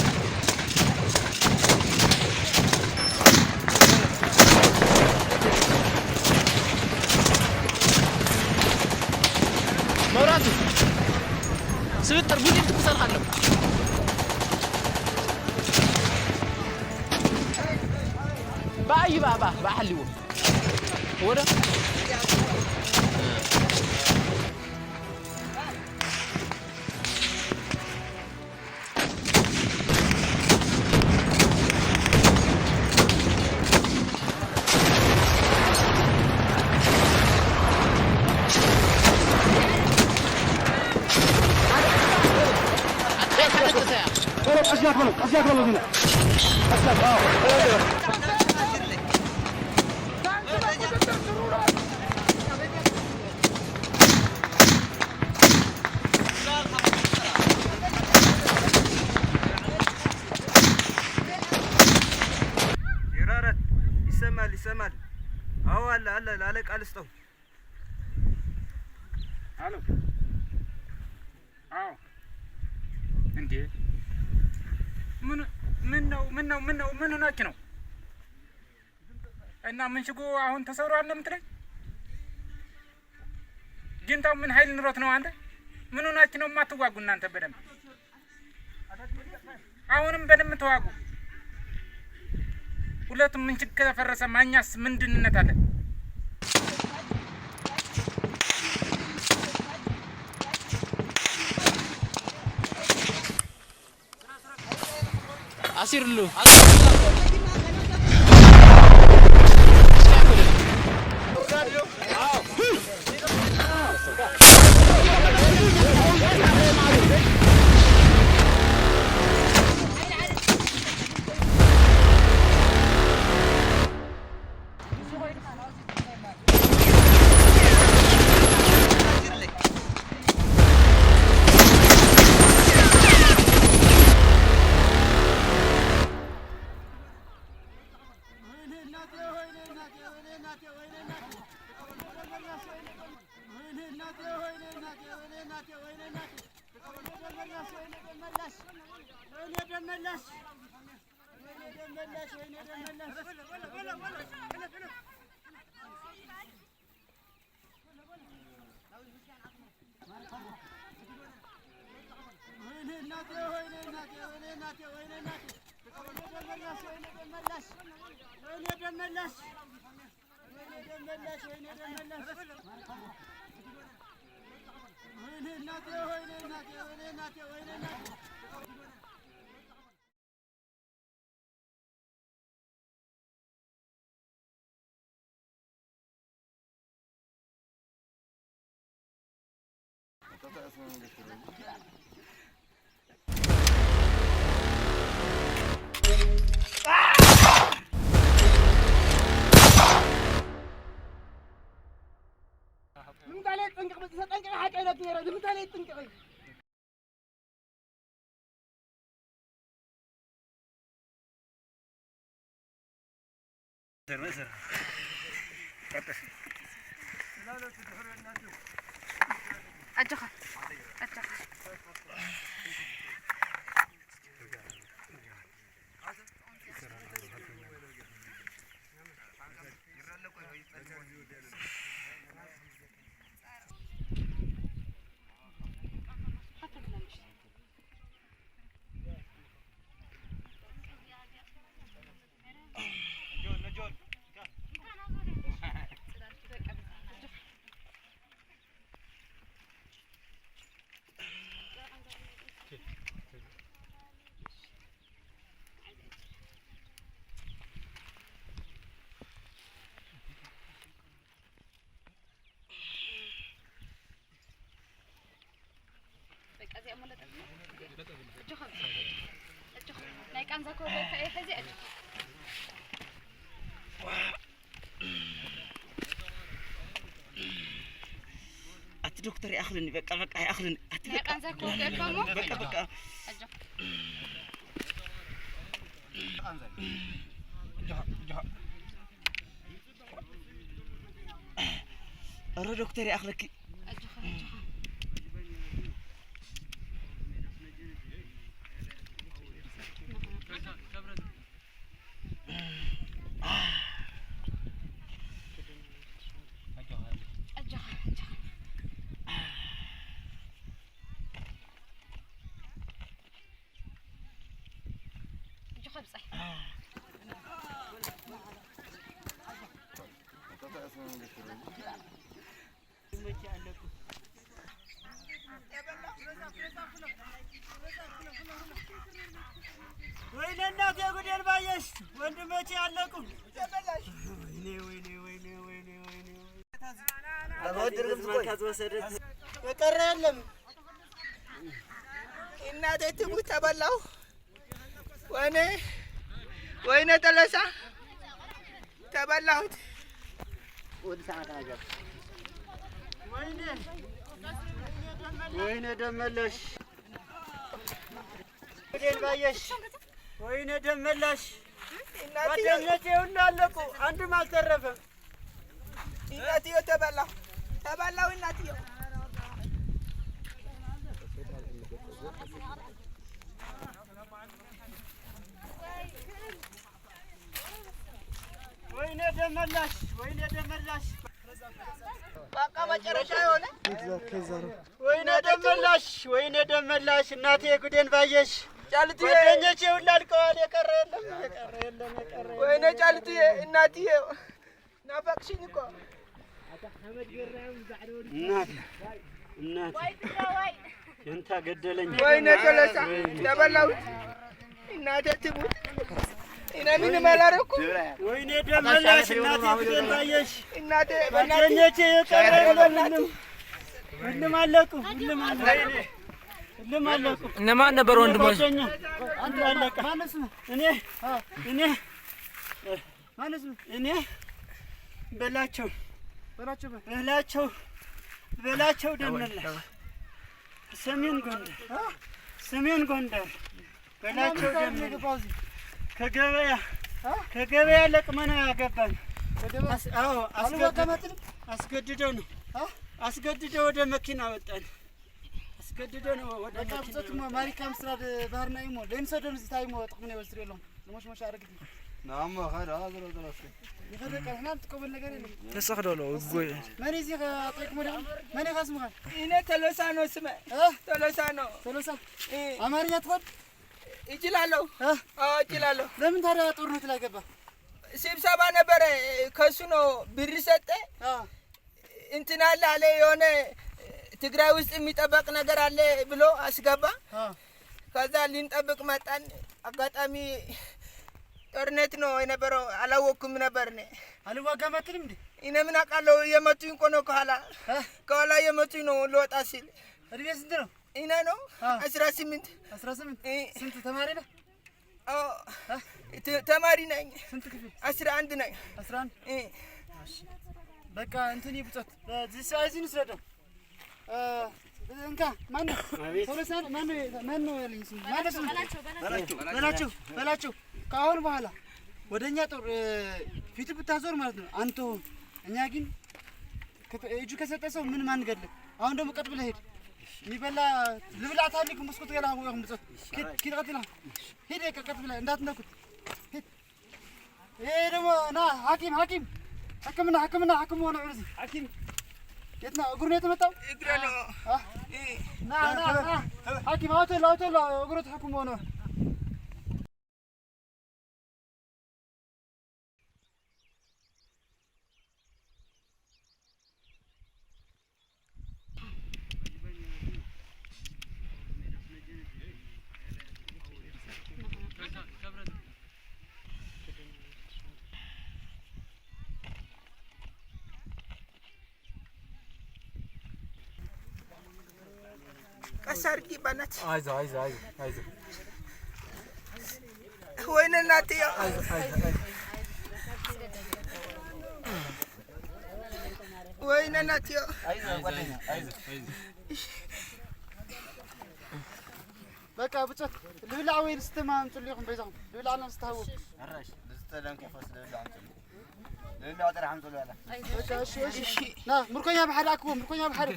[SPEAKER 14] مراتي ስብጥር ቡድን ትኩሰልካ ኣሎ ባይ ባባ ባሕልዎ ወደ
[SPEAKER 3] ይሰማል ይሰማል። አዎ አለ አለ ለአለቃ ልስጠው።
[SPEAKER 4] አሎ አዎ እንዴ ምን ምን ነው ምን ነው ምን ነው ምን ሆናችሁ ነው? እና ምንሽጉ አሁን ተሰብሯል ነው የምትለኝ? ጅንታው ምን ኃይል ኑሮት ነው አንተ? ምን ሆናችሁ ነው የማትዋጉ እናንተ? በደንብ አሁንም በደንብ ተዋጉ። ሁለቱም ምንሽግ ከተፈረሰ ማኛስ ምንድንነት አለን?
[SPEAKER 14] አሲርሉ
[SPEAKER 12] أجخ أجخ ናይ ቃንዛ ኮርበካ እየ ሕዚ ኣጅኻ
[SPEAKER 10] ኣቲ ዶክተር ይኣኽልኒ በቃ በቃ ይኣኽልኒ ኣቲ
[SPEAKER 12] ናይ ቃንዛ ኮርበካ እሞ
[SPEAKER 10] በቃ በቃ
[SPEAKER 12] ኣጅኻ
[SPEAKER 10] ኧረ ዶክተር ይኣኽለኪ
[SPEAKER 12] ኣጅኻ ኣጅኻ ኣጅኻ ኣጅኻ
[SPEAKER 6] ኣጆኻ ብፃይ።
[SPEAKER 10] ወይኔ እናቴ ጉዴን ባየሽ፣ ወንድሞቼ አለቁ። ወይኔ ወይኔ ወይኔ ወይኔ ወይኔ፣ የቀረ የለም።
[SPEAKER 17] እናቴ ትሙት ተበላሁ። ወይኔ ወይኔ ተለሳ ተበላሁት።
[SPEAKER 10] ወይኔ ደመለሽ ጉዴን ባየሽ፣ ወይኔ ደመላሽ፣ ጓደኞቼ ሁሉ አለቁ፣ አንድም አልተረፈም።
[SPEAKER 17] እናትዮ ተበላሁ ተበላሁ እናትዮ።
[SPEAKER 10] ወይኔ ደመላሽ፣ ወይኔ ደመላሽ፣
[SPEAKER 17] በቃ መጨረሻ የሆነ።
[SPEAKER 10] ወይኔ ደመላሽ፣ ወይኔ ደመላሽ፣ እናቴ ጉዴን ባየሽ፣
[SPEAKER 17] ጫልትዬ፣
[SPEAKER 10] ጓደኞቼ ሁሉ አልቀዋል። የቀረ የለም፣ የቀረ የለም፣ የቀረ የለም።
[SPEAKER 17] ወይኔ ጫልትዬ፣ እናትዬ ናፈቅሽኝ እኮ።
[SPEAKER 10] እናቴ እናቴ የንታ ገደለኝ።
[SPEAKER 17] ወይኔ ተለሳ ተበላሁት። እናቴ ትሙት እኔ ምንም አላደረኩም።
[SPEAKER 10] ወይኔ ደመላሽ፣ እናቴ ጉዴን ባየሽ፣
[SPEAKER 17] እናቴ በእናትህ፣
[SPEAKER 10] ጓደኞቼ የቀረ የለም። ሁሉም ሁሉም አለቁ፣ ሁሉም አለቁ፣ ሁሉም አለቁ።
[SPEAKER 13] እነማን ነበሩ ወንድሞች?
[SPEAKER 10] ጓደኛ ሁሉ አለቀ። እኔ እኔ እኔ በላቸው በላቸው በላቸው ደመላሽ፣ ሰሜን ጎንደር፣ ሰሜን ጎንደር በላቸው ደመላሽ። ከገበያ ከገበያ ለቅመ ነው ያገባኝ። አዎ አስገድደው ነው፣ አስገድደው ወደ መኪና ወጣን። አስገድደው ነው ወደ
[SPEAKER 5] በቃ
[SPEAKER 10] መኪና።
[SPEAKER 5] ብፆት ማሪካ ምስራድ ባህርና እሞ ለይንሰዶም እዚ እንታይ እሞ ጥቕሚ ናይ ወስድ የለኹም ንሞሽሞሽ ኣረግት።
[SPEAKER 2] ናማ ኸዳ ዝሮ ዝሮ።
[SPEAKER 5] ይኸደ ንሕና ንጥቀመሉ ነገር የለም።
[SPEAKER 3] ተሰኽደሎ ጎይ።
[SPEAKER 5] መን እዚ ጠይቅሞ ዲኹም? መን ኢኻ ስምኻ?
[SPEAKER 17] እኔ ተሎሳ ነው ስሜ። ተሎሳ ነው።
[SPEAKER 5] ተሎሳ አማርኛ ትኸድ?
[SPEAKER 17] እችላለሁ። አዎ እችላለሁ።
[SPEAKER 5] ለምን ታዲያ ጦርነት ላይ ገባ?
[SPEAKER 17] ስብሰባ ነበረ። ከሱ ነው ብር ሰጠ። እንትን አለ አለ፣ የሆነ ትግራይ ውስጥ የሚጠበቅ ነገር አለ ብሎ አስገባ። ከዛ ልንጠብቅ መጣን። አጋጣሚ ጦርነት ነው የነበረው። አላወቅኩም ነበር እኔ።
[SPEAKER 5] አልዋጋም አትልም እንዴ?
[SPEAKER 17] እኔ ምን አውቃለሁ? እየመቱኝ እኮ ነው ከኋላ ከኋላ እየመቱኝ ነው ልወጣ ሲል።
[SPEAKER 5] እድሜ ስንት ነው?
[SPEAKER 17] እኔ ነው 18።
[SPEAKER 5] 18። ስንት ተማሪ ነህ?
[SPEAKER 17] አዎ ተማሪ ነኝ።
[SPEAKER 5] ስንት ክፍል?
[SPEAKER 17] 11 ነኝ።
[SPEAKER 5] 11። በቃ እንትን ይብፆት እዚ ሰብኣይ እዚ ንስረዶ። እንካ ማነው ቶሎሳ ማነው ማነው ያለኝ ስሙ ማነው ስሙ? በላቸው በላቸው፣ ከአሁን በኋላ ወደ እኛ ጦር ፊት ብታዞር ማለት ነው አንተውም። እኛ ግን እጁ ከሰጠ ሰው ምንም አንገድልም። አሁን ደግሞ ቀጥ ብለህ ሂድ። የሚበላ ልብላ ታሊክ መስኮት ገላ ወይም ብፆት ኪድ ቀጥ ብለህ ሂድ። በቃ ቀጥ ብለህ እንዳትነኩት ሂድ። ይሄ ደግሞ ና ሐኪም ሐኪም ሕክምና ሕክምና ሐኪም ሆነ ዑርዚ ሐኪም የት ነው እግሩ ነው የተመታው?
[SPEAKER 17] እግሬ ነው።
[SPEAKER 5] ና ና ና ሐኪም አውቶሎ አውቶሎ እግሩ ተሐክሞ ነው።
[SPEAKER 17] ቀስ አድርጊ በእናትሽ።
[SPEAKER 13] አይዞህ አይዞህ አይዞህ አይዞህ።
[SPEAKER 17] ወይኔ እናትዬ፣ ወይኔ እናትዬ።
[SPEAKER 5] በቃ ብፆት ልብላዕ ወይ ልስተ ኣምፅሉ ኢኹም በይዛኹም፣ ልብላዕና ንስተ ሃብዎ። በቃ እሺ እሺ፣ ና ምርኮኛ ብሓደ ኣክቦ፣ ምርኮኛ ብሓደ።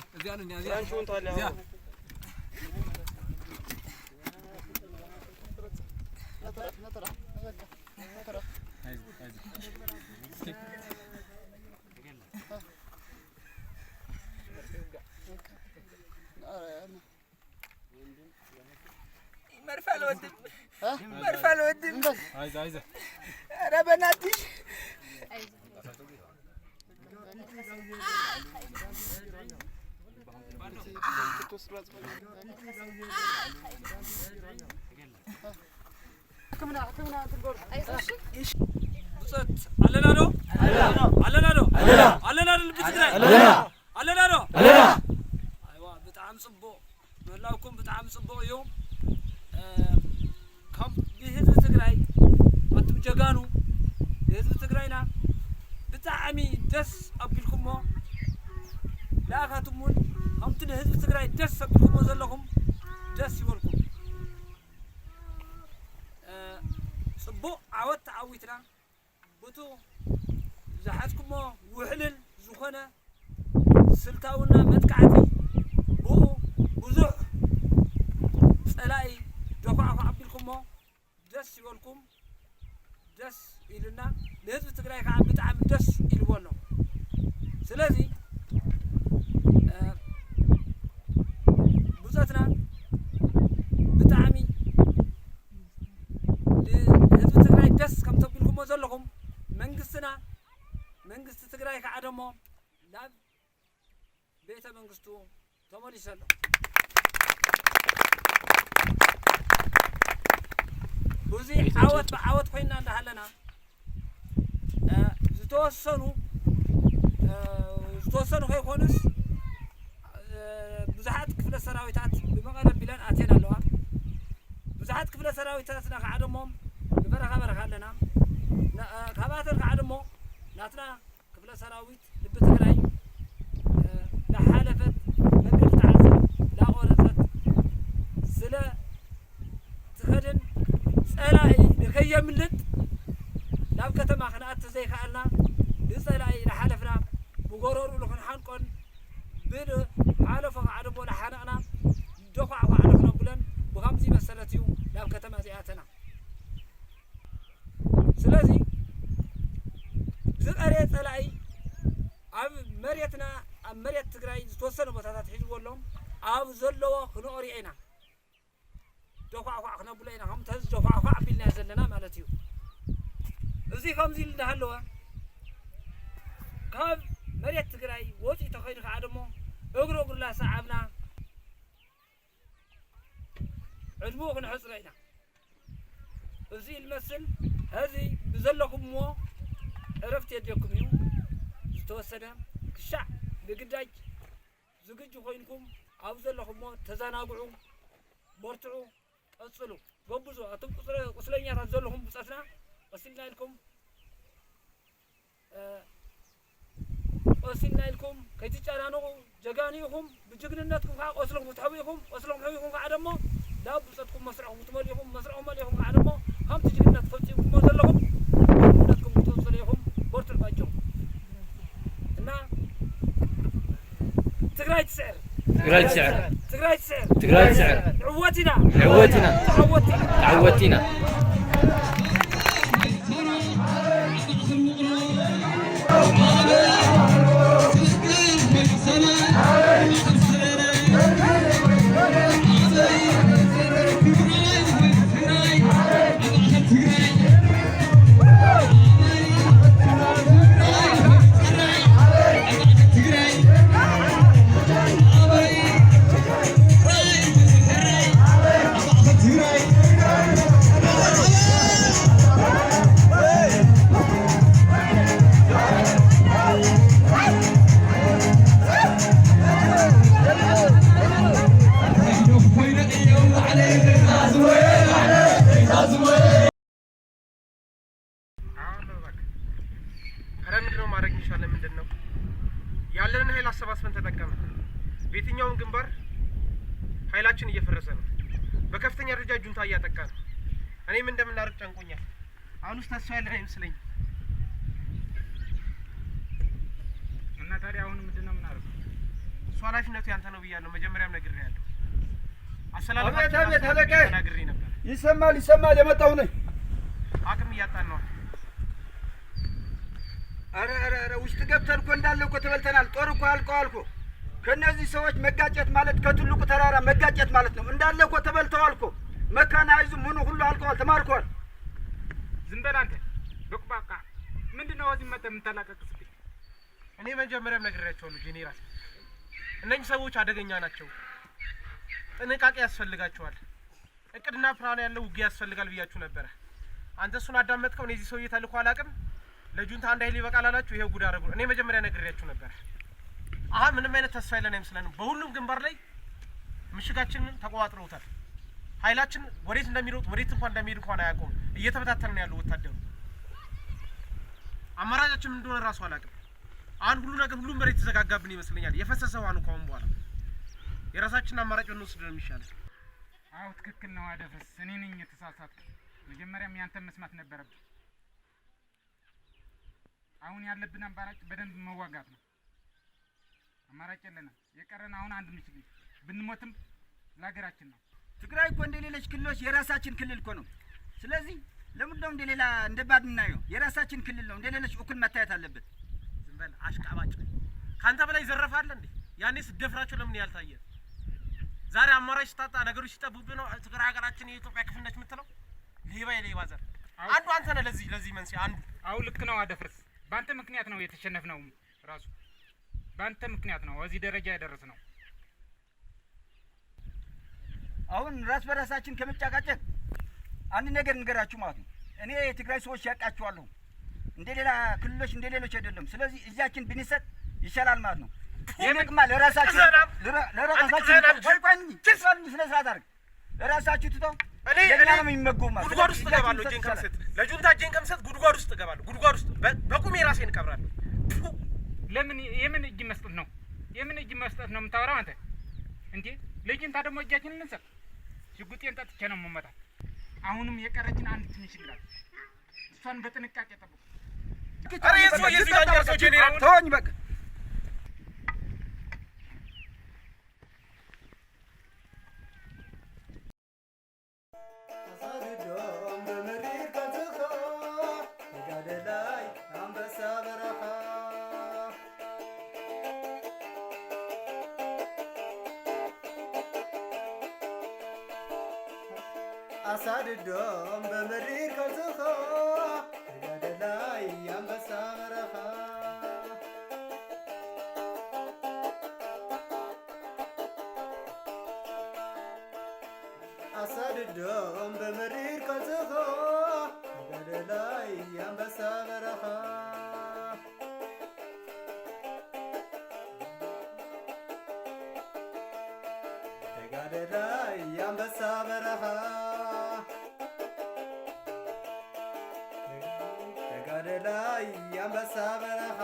[SPEAKER 17] መርፌ አልወድም። መርፍ አልወድም።
[SPEAKER 15] አይዞህ አይዞህ።
[SPEAKER 17] ኧረ በእናትሽ።
[SPEAKER 11] ብፆት ኣለና ዶ? ኣለና ዶ? ኣለና ዶ? ልቢ ትግራይ ኣለና ዶ? ኣይዋ፣ ብጣዕሚ ፅቡቅ ምህላውኩም፣ ብጣዕሚ ፅቡቅ እዩ። ከም ብህዝቢ ትግራይ ኣቱም ጀጋኑ ንህዝቢ ትግራይና ብጣዕሚ ደስ ኣቢልኩሞ፣ ንኣኻትኩም እውን ከምቲ ንህዝቢ ትግራይ ደስ ኣቢልኩሞ ዘለኹም ደስ ይበልኩም። ፅቡቅ ዓወት ተዓዊትና፣ ብቱ ዝሓዝኩሞ ውሕልል ዝኾነ ስልታውና መጥቃዕቲ ብኡ ብዙሕ ፀላኢ ደኳዕኳዕ ኣቢልኩሞ ደስ ይበልኩም። ደስ ኢሉና፣ ንህዝቢ ትግራይ ከዓ ብጣዕሚ ደስ ኢልዎ ኣሎ። ስለዚ ብፆትና ብጣዕሚ ንህዝቢ ትግራይ ደስ ከም ተቢልኩሞ ዘለኹም፣ መንግስትና መንግስቲ ትግራይ ከዓ ደሞ ናብ ቤተ መንግስቱ ተመሊሱ ኣሎ። ብዙ ዓወት ብዓወት ኮይና እንዳሃለና ዝተወሰኑ ከይኮኑስ ብዙሓት ክፍለ ሰራዊታት ብመቐለ ኣቢለን ኣትየን ኣለዋ። ብዙሓት ክፍለ ሰራዊታትና ከዓ ደሞ ብበረኻ በረኻ ኣለና። ካብኣተን ከዓ ደሞ ናትና ክፍለ ሰራዊት ልቢ ትግራይ ላሓለፈት መንገዲ ተዓዘብ ላቆረፀት ስለ ትኸድን ፀላኢ ንከየምልጥ ናብ ከተማ ክንኣቱ ዘይከኣልና ንፀላኢ ላሓለፍና ብጎረርኡ ንክንሓንቆን ብሓለፎ ከዓ ደሞ ላሓነቕና ደኳዕኳዕ ንክነብለን ብከምዚ መሰረት እዩ ናብ ከተማ እዚኣተና። ስለዚ ዝቐረየ ፀላኢ ኣብ መሬትና ኣብ መሬት ትግራይ ዝተወሰነ ቦታታት ሒዝዎ ኣሎ። ኣብ ዘለዎ ክንቆሪዐ ኢና፣ ደኳዕኳዕ ክነብሎ ኢና፣ ከምቲ ሕዚ ደኳዕኳዕ ኣቢልና ዘለና ማለት እዩ። እዚ ከምዚ ኢሉ እንዳሃለወ ካብ መሬት ትግራይ ወፂኡ ተኸይዱ ከዓ ደሞ እግሪ እግሩ ላሰዓብና ዕድሙኡ ክንሕፅሮ ኢና። እዚ ዝመስል ሕዚ ብዘለኹምዎ ዕረፍቲ የድልየኩም እዩ። ዝተወሰነ ክሻዕ ብግዳጅ ዝግጁ ኮይንኩም ኣብ ዘለኹምዎ ተዘናግዑ፣ በርትዑ፣ ቀፅሉ፣ ጎብዙ። ኣቶም ቁስለኛታት ዘለኹም ብፀትና ቆሲልና ኢልኩም ከይትጨናንቑ። ጀጋኑ ኢኹም። ብጅግንነትኩም ከዓ ቆስልኩም ክትሕቡ ኢኹም። ቆስልኩም ሕቢኹም ከዓ ደሞ ናብ ብፀትኩም መስርዕኩም ክትመልኡ ኢኹም። መስርዕኩም መሊእኹም ከዓ ደሞ ከምቲ ጅግንነት ፈፂምኩሞ ዘለኹም ጅግንነትኩም ክትቕፅሉ ኢኹም። በርትዑ፣ ባጆም እና ትግራይ ትስዕር!
[SPEAKER 13] ትግራይ ትስዕር!
[SPEAKER 11] ትግራይ ትስዕር!
[SPEAKER 13] ትግራይ ትስዕር!
[SPEAKER 11] ንዕወት ኢና!
[SPEAKER 13] ንዕወት ኢና!
[SPEAKER 11] ተዓወት ኢና!
[SPEAKER 13] ተዓወት ኢና!
[SPEAKER 7] ኧረ ምንድን ነው ማድረግ የሚሻለን? ምንድን ነው? ያለንን ኃይል አሰባስበን ተጠቀምን። በየትኛውም ግንባር ኃይላችን እየፈረሰ ነው። በከፍተኛ ደረጃ ጁንታ እያጠቃ ነው። እኔም እንደምናደርግ ጨንቆኛል። አሁን ውስጥ ተስፋ ያለን አይመስለኝም።
[SPEAKER 4] እና ታዲያ አሁን ምንድን ነው የምናደርገው?
[SPEAKER 7] እሱ ኃላፊነቱ ያንተ ነው ብያለሁ። መጀመሪያም ነግሬሃለሁ።
[SPEAKER 1] አቤት።
[SPEAKER 7] አሰላለፋችን
[SPEAKER 1] አቤት አለቃዬ።
[SPEAKER 7] ተናግሬ ነበር።
[SPEAKER 1] ይሰማል ይሰማል፣ የመጣሁ ነኝ።
[SPEAKER 7] አቅም እያጣን ነው።
[SPEAKER 9] ኧረ ኧረ ኧረ፣ ውስጥ ገብተን እኮ እንዳለ እኮ ተበልተናል። ጦር እኮ አልቀዋል እኮ። ከእነዚህ ሰዎች መጋጨት ማለት ከትልቁ ተራራ መጋጨት ማለት ነው። እንዳለ እኮ ተበልተዋል እኮ። መካናይዙ ምኑ ሁሉ አልቀዋል፣ ተማርከዋል።
[SPEAKER 4] ዝም በል አንተ በቅባቃ። ምንድነው እዚህ መተህ የምታላቀቅስብኝ?
[SPEAKER 7] እኔ መጀመሪያም ነግሬያቸዋለሁ ጄኔራል፣ እነኚህ ሰዎች አደገኛ ናቸው፣ ጥንቃቄ ያስፈልጋቸዋል፣ እቅድና ፕላን ያለው ውጊያ ያስፈልጋል ብያችሁ ነበረ። አንተ እሱን አዳመጥከው። እኔ እዚህ ሰውዬ ተልኮ አላውቅም። ለጁንታ አንድ ኃይል ይበቃል አላችሁ። ይሄው ጉድ አደረጉ። እኔ መጀመሪያ ነግሬያችሁ ነበረ። አሁን ምንም አይነት ተስፋ የለን አይመስለንም። በሁሉም ግንባር ላይ ምሽጋችንን ተቆጣጥረውታል። ኃይላችን ወዴት እንደሚሮጥ ወዴት እንኳን እንደሚሄድ እንኳን አያውቀውም። እየተበታተነ ነው ያለው ወታደሩ። አማራጫችን ምን እንደሆነ ራሱ አላውቅም። አሁን ሁሉ ነገር ሁሉም መሬት የተዘጋጋብን ይመስለኛል። የፈሰሰ ውሃ ነው። ከአሁን በኋላ የራሳችንን አማራጭ ብንወስድ ነው የሚሻለው።
[SPEAKER 4] አዎ ትክክል ነው አደፍርስ። እኔ ነኝ የተሳሳትኩት። መጀመሪያም ያንተን መስማት ነበረብኝ። አሁን ያለብን አማራጭ በደንብ መዋጋት ነው። አማራጭ የለንም። የቀረን አሁን አንድ ምሽግ ነው። ብንሞትም ለሀገራችን ነው።
[SPEAKER 9] ትግራይ እኮ እንደ ሌሎች ክልሎች የራሳችን ክልል እኮ ነው። ስለዚህ ለምንድን ነው እንደ ሌላ እንደ ባድ የምናየው? የራሳችን ክልል ነው። እንደ ሌሎች እኩል መታየት አለበት።
[SPEAKER 7] ዝም በል አሽቃባጭ። ከአንተ በላይ ዘረፋለ እንዴ? ያኔ ስደፍራቸው ለምን ያልታየ? ዛሬ አማራጭ ስታጣ ነገሮች ሲጠቡብህ ነው ትግራይ ሀገራችን የኢትዮጵያ ክፍል ነች የምትለው? ሌባ የሌባ ዘር አንዱ አንተ ነህ። ለዚህ መንስኤ አንዱ።
[SPEAKER 4] አዎ ልክ ነው አደፍርስ። በአንተ ምክንያት ነው የተሸነፍነው። ራሱ በአንተ ምክንያት ነው እዚህ ደረጃ የደረስነው።
[SPEAKER 9] አሁን ራስ በራሳችን ከመጨቃጨቅ አንድ ነገር እንገራችሁ ማለት ነው። እኔ የትግራይ ሰዎች ያውቃችኋለሁ። እንደ ሌላ ክልሎች እንደ ሌሎች አይደለም። ስለዚህ እጃችን ብንሰጥ ይሻላል ማለት ነው። ይጠቅማል። ለራሳችሁ ለራሳችሁ ቆይ ቆይ እንጂ ስነ ስርዓት አድርግ። ለራሳችሁ ትተው
[SPEAKER 7] እኔ
[SPEAKER 9] ለእኛ ነው የሚመገቡ ማለት ነው።
[SPEAKER 7] ጉድጓድ ውስጥ እገባለሁ። እጄን ከምሰጥ ለጁንታ እጄን ከምሰጥ ጉድጓድ ውስጥ እገባለሁ። ጉድጓድ ውስጥ በቁሜ ራሴን እቀብራለሁ።
[SPEAKER 4] ለምን የምን እጅ መስጠት ነው? የምን እጅ መስጠት ነው የምታወራው አንተ? እንዴ ለጁንታ ደግሞ እጃችንን እንሰጥ? ሽጉጤን ጠጥቼ ነው የምመጣው። አሁንም የቀረችን አንድ ትንሽ ግላት፣ እሷን በጥንቃቄ ጠብቁ።
[SPEAKER 7] ኧረ የሰው የዚህ ጋር ሰው ጄኔራል
[SPEAKER 9] ተወኝ በቃ።
[SPEAKER 2] ተሳድዶም በመሪር ቃልስኻ ተጋደላይ አንበሳ በረኻ አሳድዶም በመሪር ቃልስኻ ተጋደላይ አንበሳ በረኻ አሳድዶም በመሪር ቃልስኻ ተጋደላይ አንበሳ በረኻ ተጋደላይ አንበሳ በረኻ ተጋደላይ አንበሳ በረኻ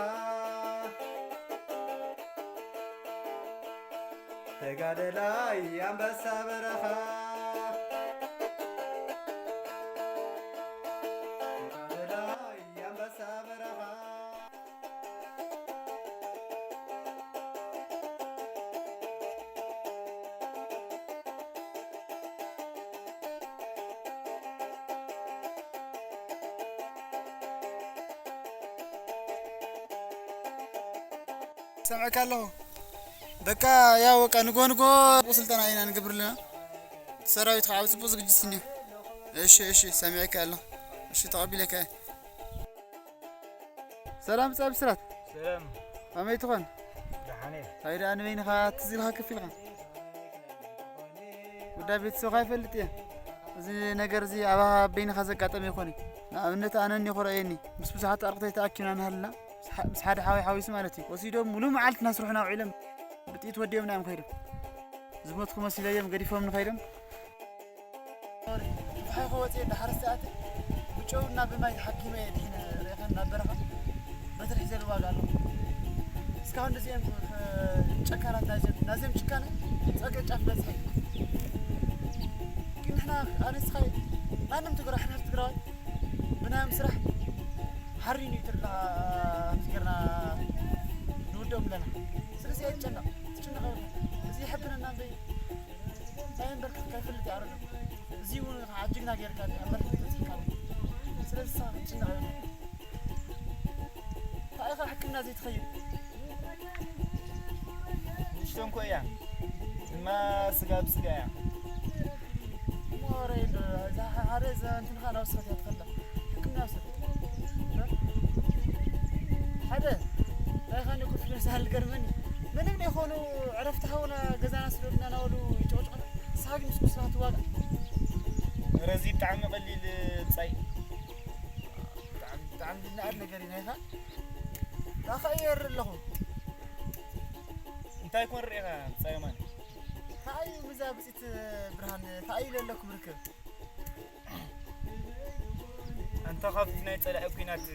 [SPEAKER 2] ተጋደላይ አንበሳ በረኻ ተጋደላይ አንበሳ በረኻ
[SPEAKER 5] ሰምዐካ ኣለኹ። በቃ ያው በቃ ንጎ ንጎ ስልጠና ኢና ንገብር ኣለና። ሰራዊት ከዓ ብፅቡቅ ዝግጅት እኒኦ። እሺ እሺ ሰሚዐካ ኣለኹ። እሺ ተቐቢለካ እየ። ሰላም ብፃእ ብስራት።
[SPEAKER 15] ሰላም።
[SPEAKER 5] ከመይ ትኾን?
[SPEAKER 15] ደሓነ።
[SPEAKER 5] እንታይ ደኣ ንበይንኻ ትዝ ኢልካ ከፍ ኢልካ? ጉዳይ ቤተሰብካ ይፈልጥ እየ። እዚ ነገር እዚ ኣብ በይንኻ ዘጋጠመ ይኮነ። ንኣብነት ኣነ እኒኹ ረአየኒ ምስ ብዙሓት ኣርክተይ ተኣኪብና ንሃለና ምስ ሓደ ሓወይ ሓዊሱ ማለት እዩ ወሲዶም ሙሉእ መዓልቲ እናስርሑና ውዒሎም ብጥይት ወዲኦም ናዮም ከይዶም። ዝሞትኩ መሲለዮም ገዲፎም ንኸይዶም። ብሓይኮ ወፂአ እንዳሓረስተ ኣተ ብጨውና ብማይ ተሓኪመ እየ ድሒነ። ርኢኸ ናብ በረኻ በትሪ ሒዘ ዝዋጋ ኣለኹ። እስካሁን እንደዚኦም ጨካናት ናዚኦም ጭካነ ፀግዒ ጫፍ በፅሐ እዩ። ግን ንሕና ኣነ ንስኻ ማንም ትግራይ ሕድሕድ ትግራዋይ ብናዮም ስራሕ ሓሪኑ እዩ ትርላ ከምዚ ጌርና ንውድኦም ኣለና። ስለዚ ኣይትጨነቕ፣ ትጭነቕ የብልካ። እዚ ይሕብነና እምበይ ናይ ኣንበርክትካ ይፈልጥ እዩ ኣረዶ። እዚ እውን ከዓ ጅግና ጌርካ ኣንበርክት ተፅኢካ። ስለዚ ንስኻ ክትጭነቕ የብልካ። እንታይ ኢኻ ሕክምና ዘይትኸይድ?
[SPEAKER 15] ንእሽቶ እንኮ እያ ድማ ስጋ ብስጋ እያ።
[SPEAKER 5] እሞ እንትንኻ ናወሰኸት እያ ትኸላ ሕክምና ወሰድ ሓደ ናይኻ ኮንፊደንስ ኣልገርመኒ ምንም ዘይኮኑ ዕረፍቲ ሃውና ገዛና ስደዱና ናበሉ ይጨቅጭቁና ንስኻ ግን ምስ ቁስልኻ ትዋጋእ
[SPEAKER 15] ረዚ ብጣዕሚ ቀሊል ብፃይ
[SPEAKER 5] ብጣዕሚ ዝነኣድ ነገር እዩ ናይኻ ታኸ የርኢ ኣለኹ
[SPEAKER 15] እንታይ ኮን ርኢኻ ብፃይ ማን
[SPEAKER 5] እንታይ እዩ ምዛ ብፂት ብርሃን እንታይ እዩ ለለኩም ርክብ
[SPEAKER 15] አንተ ካብቲ ናይ ፀላኢ ኩናት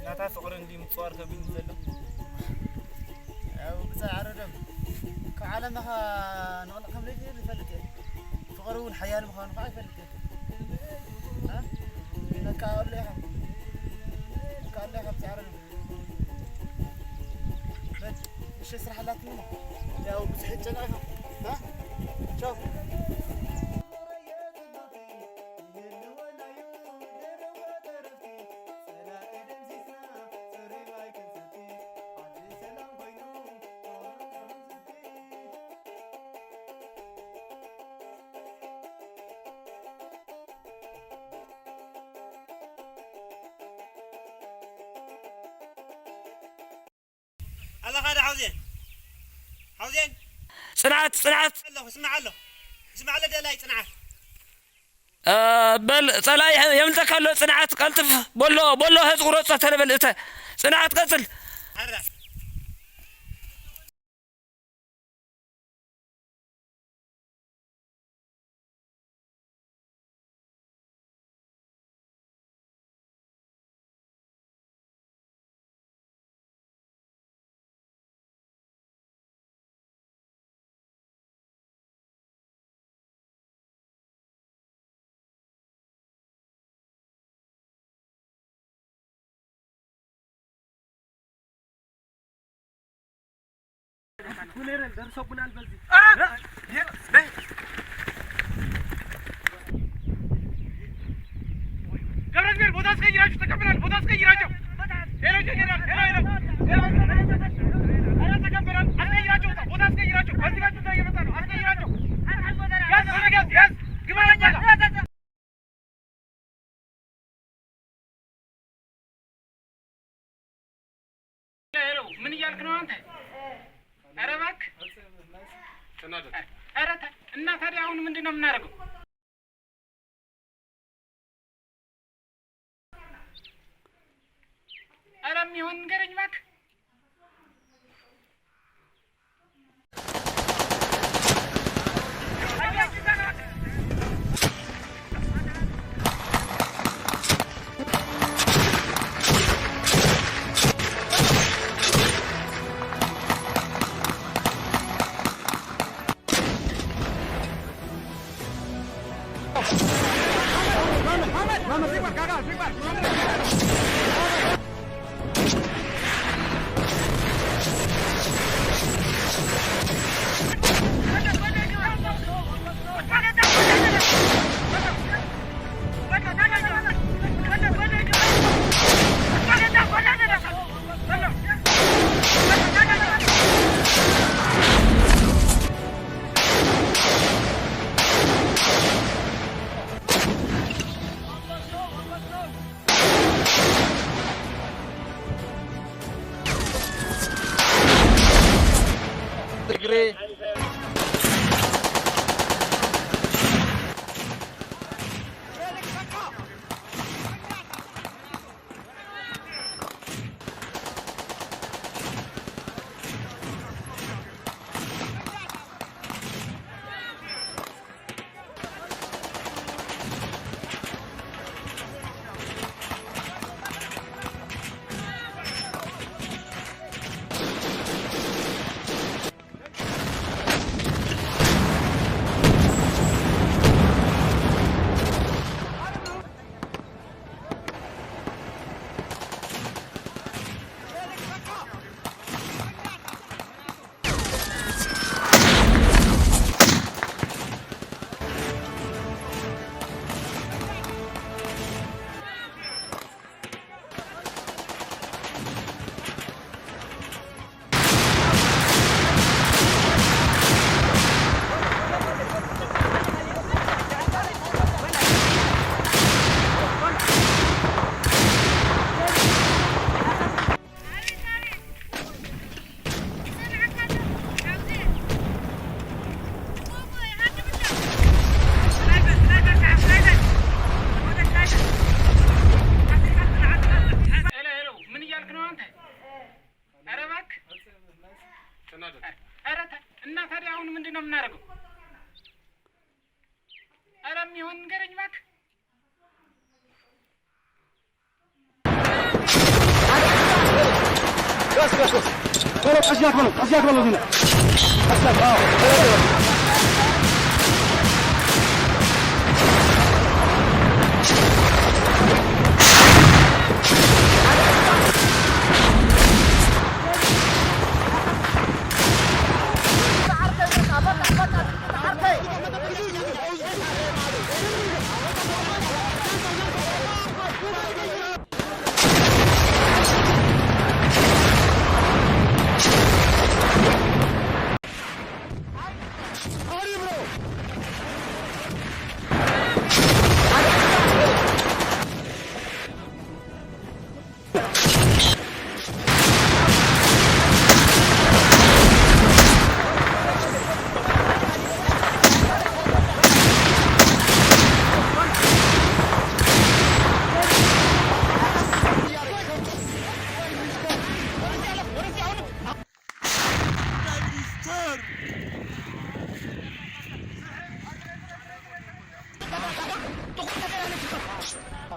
[SPEAKER 15] ናታ ፍቅሪ እንዲ ምፅዋር ከቢዱ ዘሎ
[SPEAKER 5] ያው ብፃይ ዓረዶም ካብ ዓለምኻ ንቕንቕ ከም ዘይትብል ይፈልጥ እየ ፍቅሪ እውን ሓያል ምዃኑ ከዓ ይፈልጥ እየ ነካኣሉ ኢኻ ነካኣሉ ኢኻ ብፃይ ዓረዶም በል እሺ ስራሕ ኣላትኒ ያው ብዙሕ ይጨነቕ ኢኻ ቻው
[SPEAKER 13] ጽنعت ጽنعت
[SPEAKER 18] اسمع له اسمع له دلاي ጽنعت
[SPEAKER 13] بل صلاي يملتك له ጽنعت قلطف بولو بولو هز قرصه تلبل اته ጽنعت قتل
[SPEAKER 3] ደርሶብናል። በዚህ ገብረ እግዚአብሔር ቦታ አስቀይራችሁ ተቀብለናል። ቦታ አስቀይራቸው። ሄሎ ጀነራል፣ ሄሎ ሄሎ ሄሎ፣ ኧረ ተቀብለናል። አስቀይራቸው፣ ቦታ አስቀይራቸው። በዚህ ጋር ጁንታ እየመጣ ነው። አስቀይራቸው። ያዝ፣ ያዝ፣ ያዝ፣ ግባ እኛ ጋር። ሄሎ፣ ምን እያልክ ነው አንተ? ኧረ እባክህ፣ ኧረ እና ታዲያ አሁን ምንድን ነው የምናደርገው? ኧረ የሚሆን ንገረኝ እባክህ።
[SPEAKER 4] እንደሚሆን ንገረኝ እባክህ።
[SPEAKER 1] ቀስ ቀስ ቀስ ቶሎ ቀስ በለው ቀስ በለው ዜና ቀስ አዎ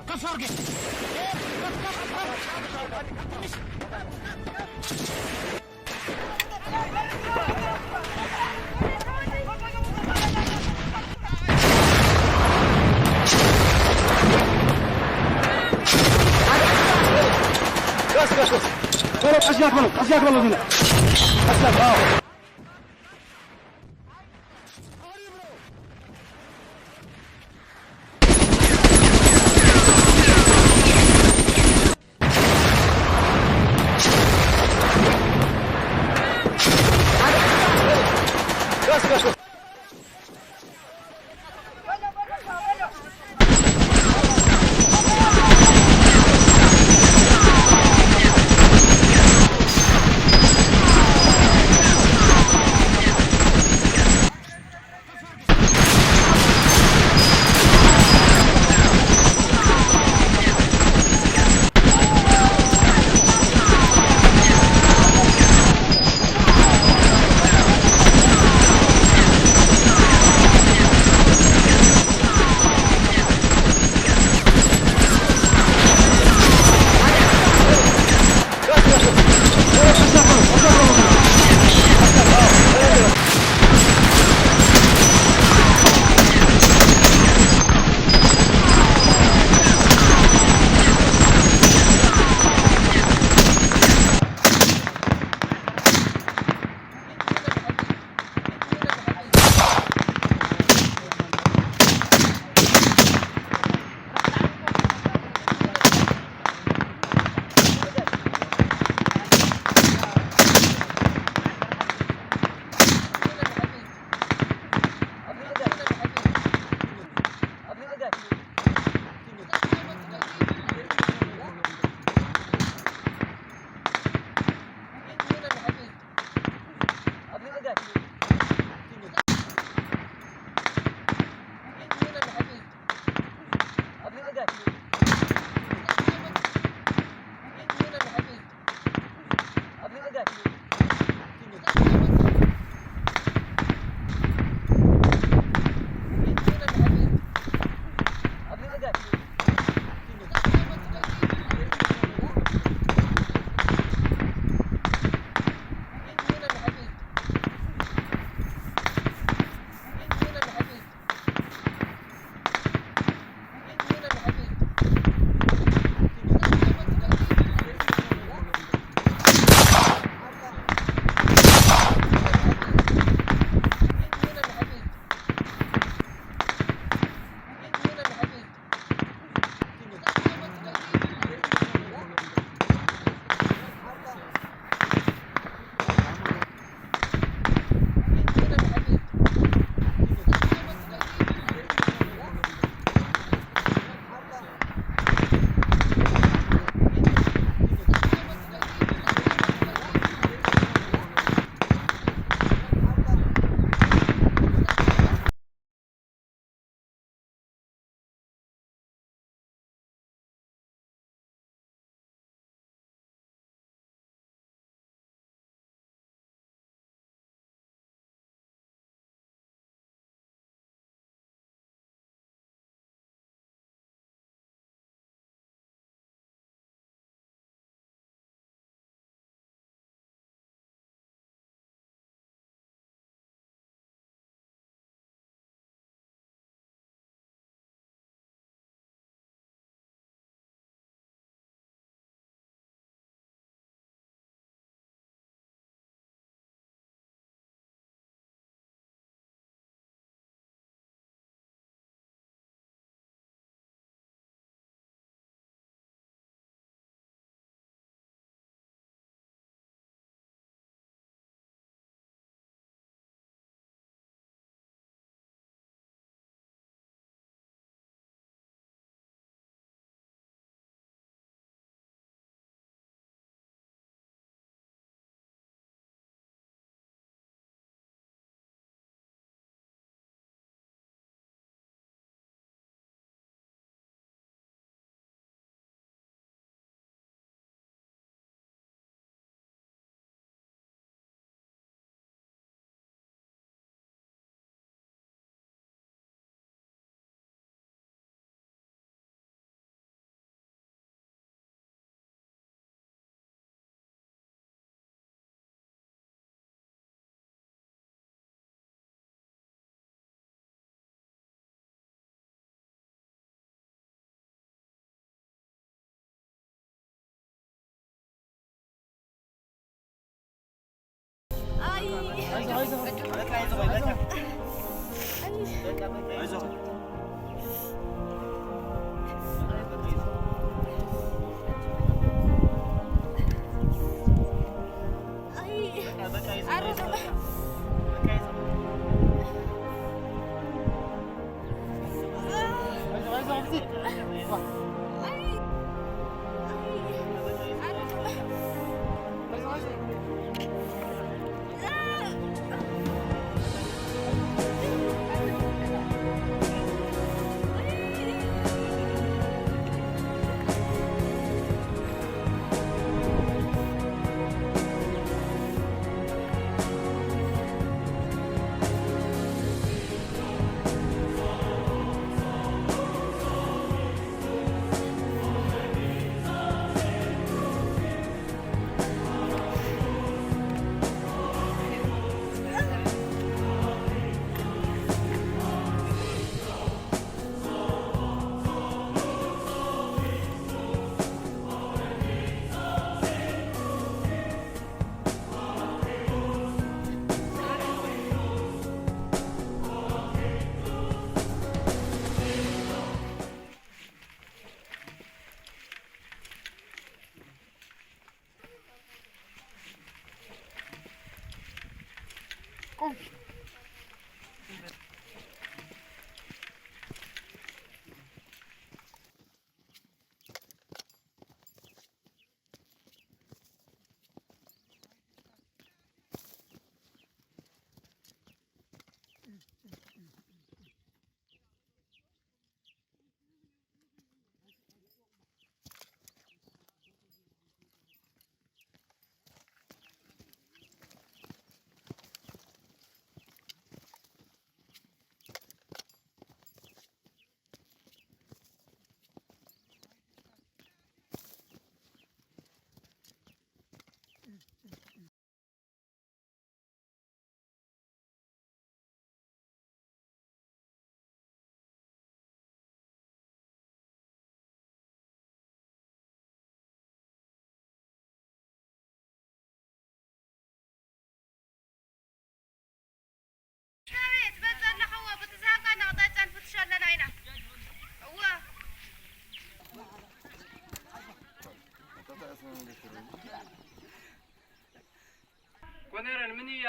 [SPEAKER 1] ቀስ ቀስ ቀስ ቶሎ ቀስ በለው ቀስ በለው ዜና ቀስ አዎ ቀስ ቀስ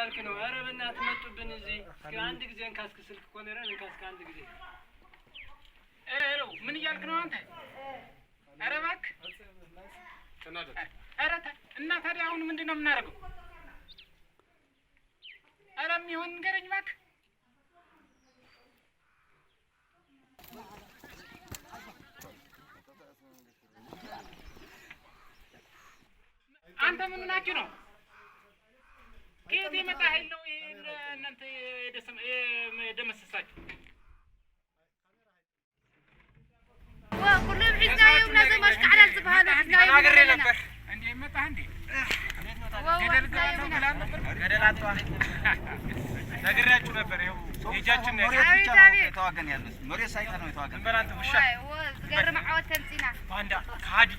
[SPEAKER 8] እያልክ ነው? ኧረ በእናትህ መጡብን እዚህ። እስኪ አንድ ጊዜ እንካስክ ስልክ ኮኔረን እንካስክ አንድ ጊዜ።
[SPEAKER 4] ኧረ ሄሎ፣ ምን እያልክ ነው አንተ? ኧረ እባክህ ኧረ እና ታዲያ አሁን ምንድን ነው የምናደርገው? ኧረ የሚሆን ንገረኝ እባክህ። አንተ ምን ሆናችሁ ነው? ከየት የመጣ ኃይል ነው ይሄ እናንተ የደመሰሳችሁ?
[SPEAKER 6] ኩሎም ሒዝናዮም ናዞም ኣሽካዕላል ዝበሃሉ ሒዝናዮም
[SPEAKER 7] ተናግሬ ነበር።
[SPEAKER 4] እንዴ መጣህ እንዴ? ገደል እገባለሁ ብለህ አልነበር?
[SPEAKER 7] ገደል አጥዋ ነግሬያችሁ ነበር። ይኸው የእጃችን ነው
[SPEAKER 9] መሬት ብቻ ነው የተዋገን ያለስ መሬት ሳይቀር ነው የተዋገን።
[SPEAKER 7] ዝም በል አንተ ውሻ፣
[SPEAKER 6] ዝገርም ዓወት ተምፂና
[SPEAKER 7] ባንዳ፣ ከሃዲ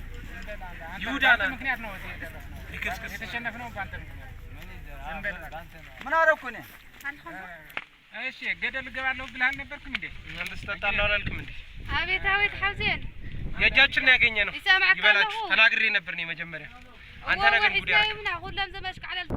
[SPEAKER 7] ይሁዳ ነህ።
[SPEAKER 4] ምክንያት ነው እዚህ የደረስነው።
[SPEAKER 7] ልክስክስ
[SPEAKER 4] የተሸነፍነው በአንተ ምክንያት። ዝም በል እባክህ።
[SPEAKER 9] ምን አደረኩ እኔ?
[SPEAKER 4] እሺ ገደል እገባለሁ ብለህ አልነበርክም እንዴ?
[SPEAKER 7] መንግስት ተጣላሁ አላልክም እንዴ?
[SPEAKER 6] አቤት አቤት ሓውዜን
[SPEAKER 7] የእጃችን ነው ያገኘነው።
[SPEAKER 6] ይሰማዓካ
[SPEAKER 7] ይበላችሁ።
[SPEAKER 6] ኣለኹ።
[SPEAKER 7] ተናግሬ ነበር እኔ መጀመሪያ። አንተ ነገር ጉድ ያደረክ
[SPEAKER 6] ሒዝናዮም ኢና ኩሎም ዞም ኣሽካዕላል።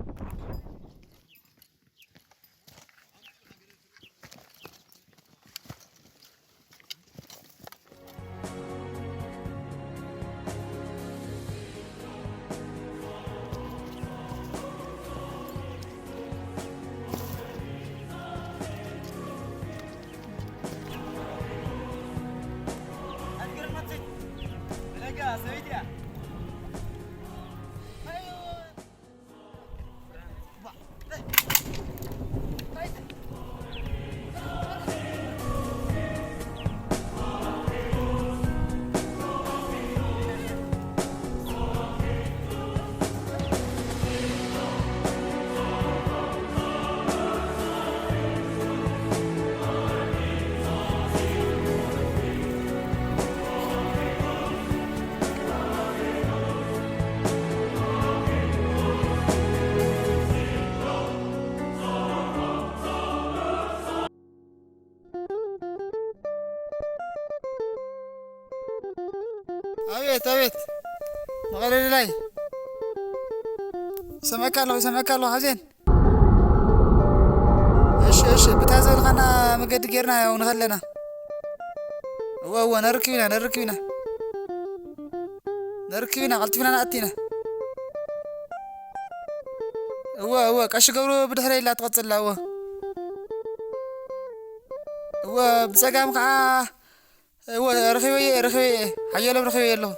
[SPEAKER 5] አቤት አቤት መቐለ ላይ ሰምዐካ ኣለኹ ሰምዐካ ኣለኹ ሓውዜን። እሺ እሺ ብታ ዝበልካና መገዲ ጌርና ያው ንኸለና። እወ እወ ነርክብ ኢና ነርክብ ኢና ነርክብ ኢና ቀልጢፍና ንኣቲ ኢና። እወ እወ ቀሺ ገብሩ ብድሕረይ ኢላ ትቐፅላ። እወ እወ ብፀጋም ከዓ እወ ረኺበየ ረኺበየ ሓየሎም ረኺበየ ኣለኹ።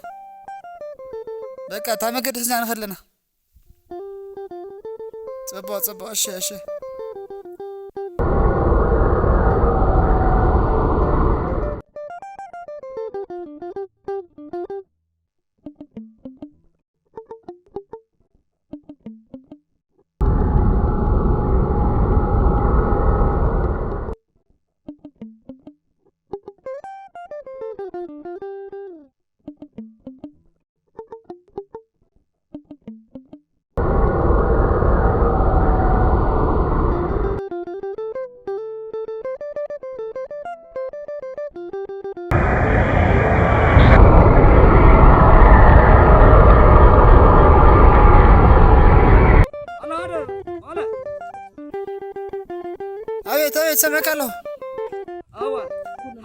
[SPEAKER 5] በቃ እታ መገዲ ሒዝና ንኸለና። ፅቡቅ ፅቡቅ እሺ እሺ አቤት አቤት ሰምዐካ ኣለኹ።
[SPEAKER 11] ኣዋ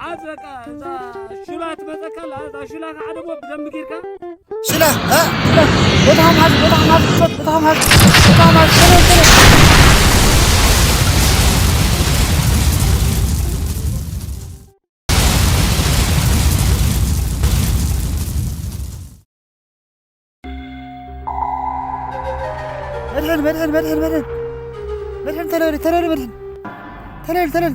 [SPEAKER 11] ሓዝ በቃ እዛ ሽላ ትመፀካ ኣላ። እዛ ሽላ ከዓ ደሞ ብደንቢ ጌርካ
[SPEAKER 5] ሽላ ሽላ ቦታኹም ሓዝ ቦታኹም ሓዝ ቦታኹም ሓዝ ቦታኹም ሓዝ ተለል ተለል። መድሕን መድሕን መድሕን መድሕን መድሕን ተለል ተለል መድሕን ተለል ተለል።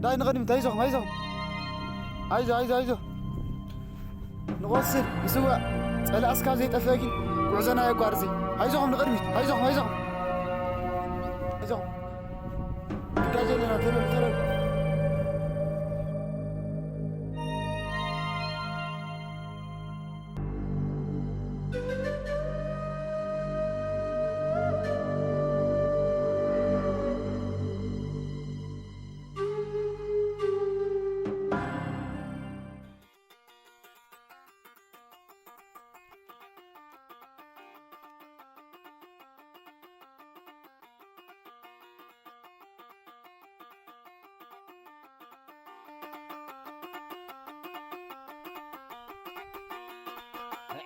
[SPEAKER 5] ዳይ ንቕድሚት ኣይዞኹም ኣይዞኹም ኣይዞ ኣይዞ ኣይዞ ንቆስል ንስዋእ ፀላእ እስካብ ዘይጠፍአ ግን ጉዕዞና ኣየቋርፅ ኣይዞኹም ንቕድሚት ኣይዞኹም ኣይዞኹም ኣይዞኹም ግዳጅ ኣለና ተለሉ ተለሉ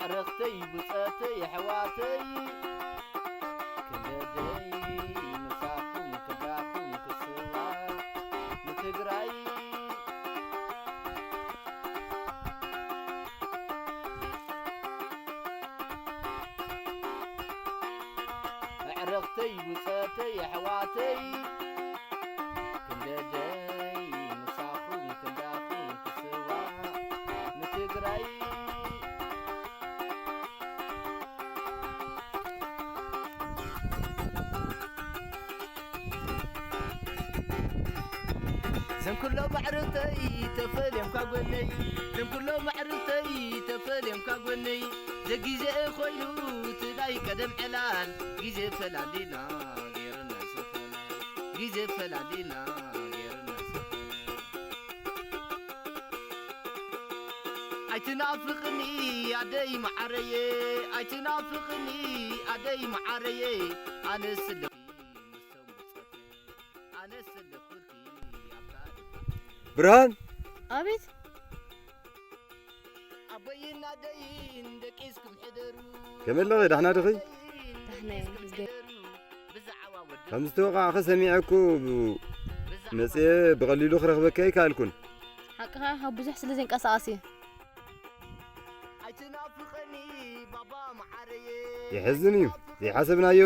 [SPEAKER 14] ኣዕርኽተይ ብፀተይ ኣሕዋተይ ክንደደይ ምሳኹም ክዳኹም ክስዋ ንትግራይ ኣዕርኽተይ ብፀተይ ኣሕዋተይ ክንደደይ ምሳኹም ክንዳኹም ክስዋ ንትግራይ ዘም ኩሎም ማዕርተይ ተፈልዮም ካብ ጎነይ ዘም ኩሎም ማዕርተይ ተፈልዮም ካብ ጎነይ ዘግዜ ኮይኑ እቲ ናይ ቀደም ዕላል ግዜ ፈላሊና ገይርና ሰፈላ ግዜ ፈላሊና ገይርና ኣይትናፍቕኒ ኣደይ መዓረየ ኣይትናፍቕኒ ኣደይ መዓረየ ኣነ ስለኺ ምሶም ብፀተይ ኣነ ስለኹልኪ ኣብታ
[SPEAKER 2] ብርሃን
[SPEAKER 16] ኣቤት
[SPEAKER 14] ኣቦይን ኣደይን ደቂስኩም ሕደሩ
[SPEAKER 2] ከመይ ኣለኺ ዳሕና ድኺ
[SPEAKER 16] ዳሕና እየ እግዚኣብሔር
[SPEAKER 2] ከም ዝተወቃዕኺ ሰሚዐ እኮ መፅአ ብቐሊሉ ክረኽበካ ኣይከኣልኩን።
[SPEAKER 16] ሓቅኻ ካብ ብዙሕ ስለ ዘይንቀሳቐስ እየ።
[SPEAKER 14] ኣይትናፍቐኒ ባባ መዓረየ
[SPEAKER 2] የሕዝን እዩ ዘይሓሰብናዮ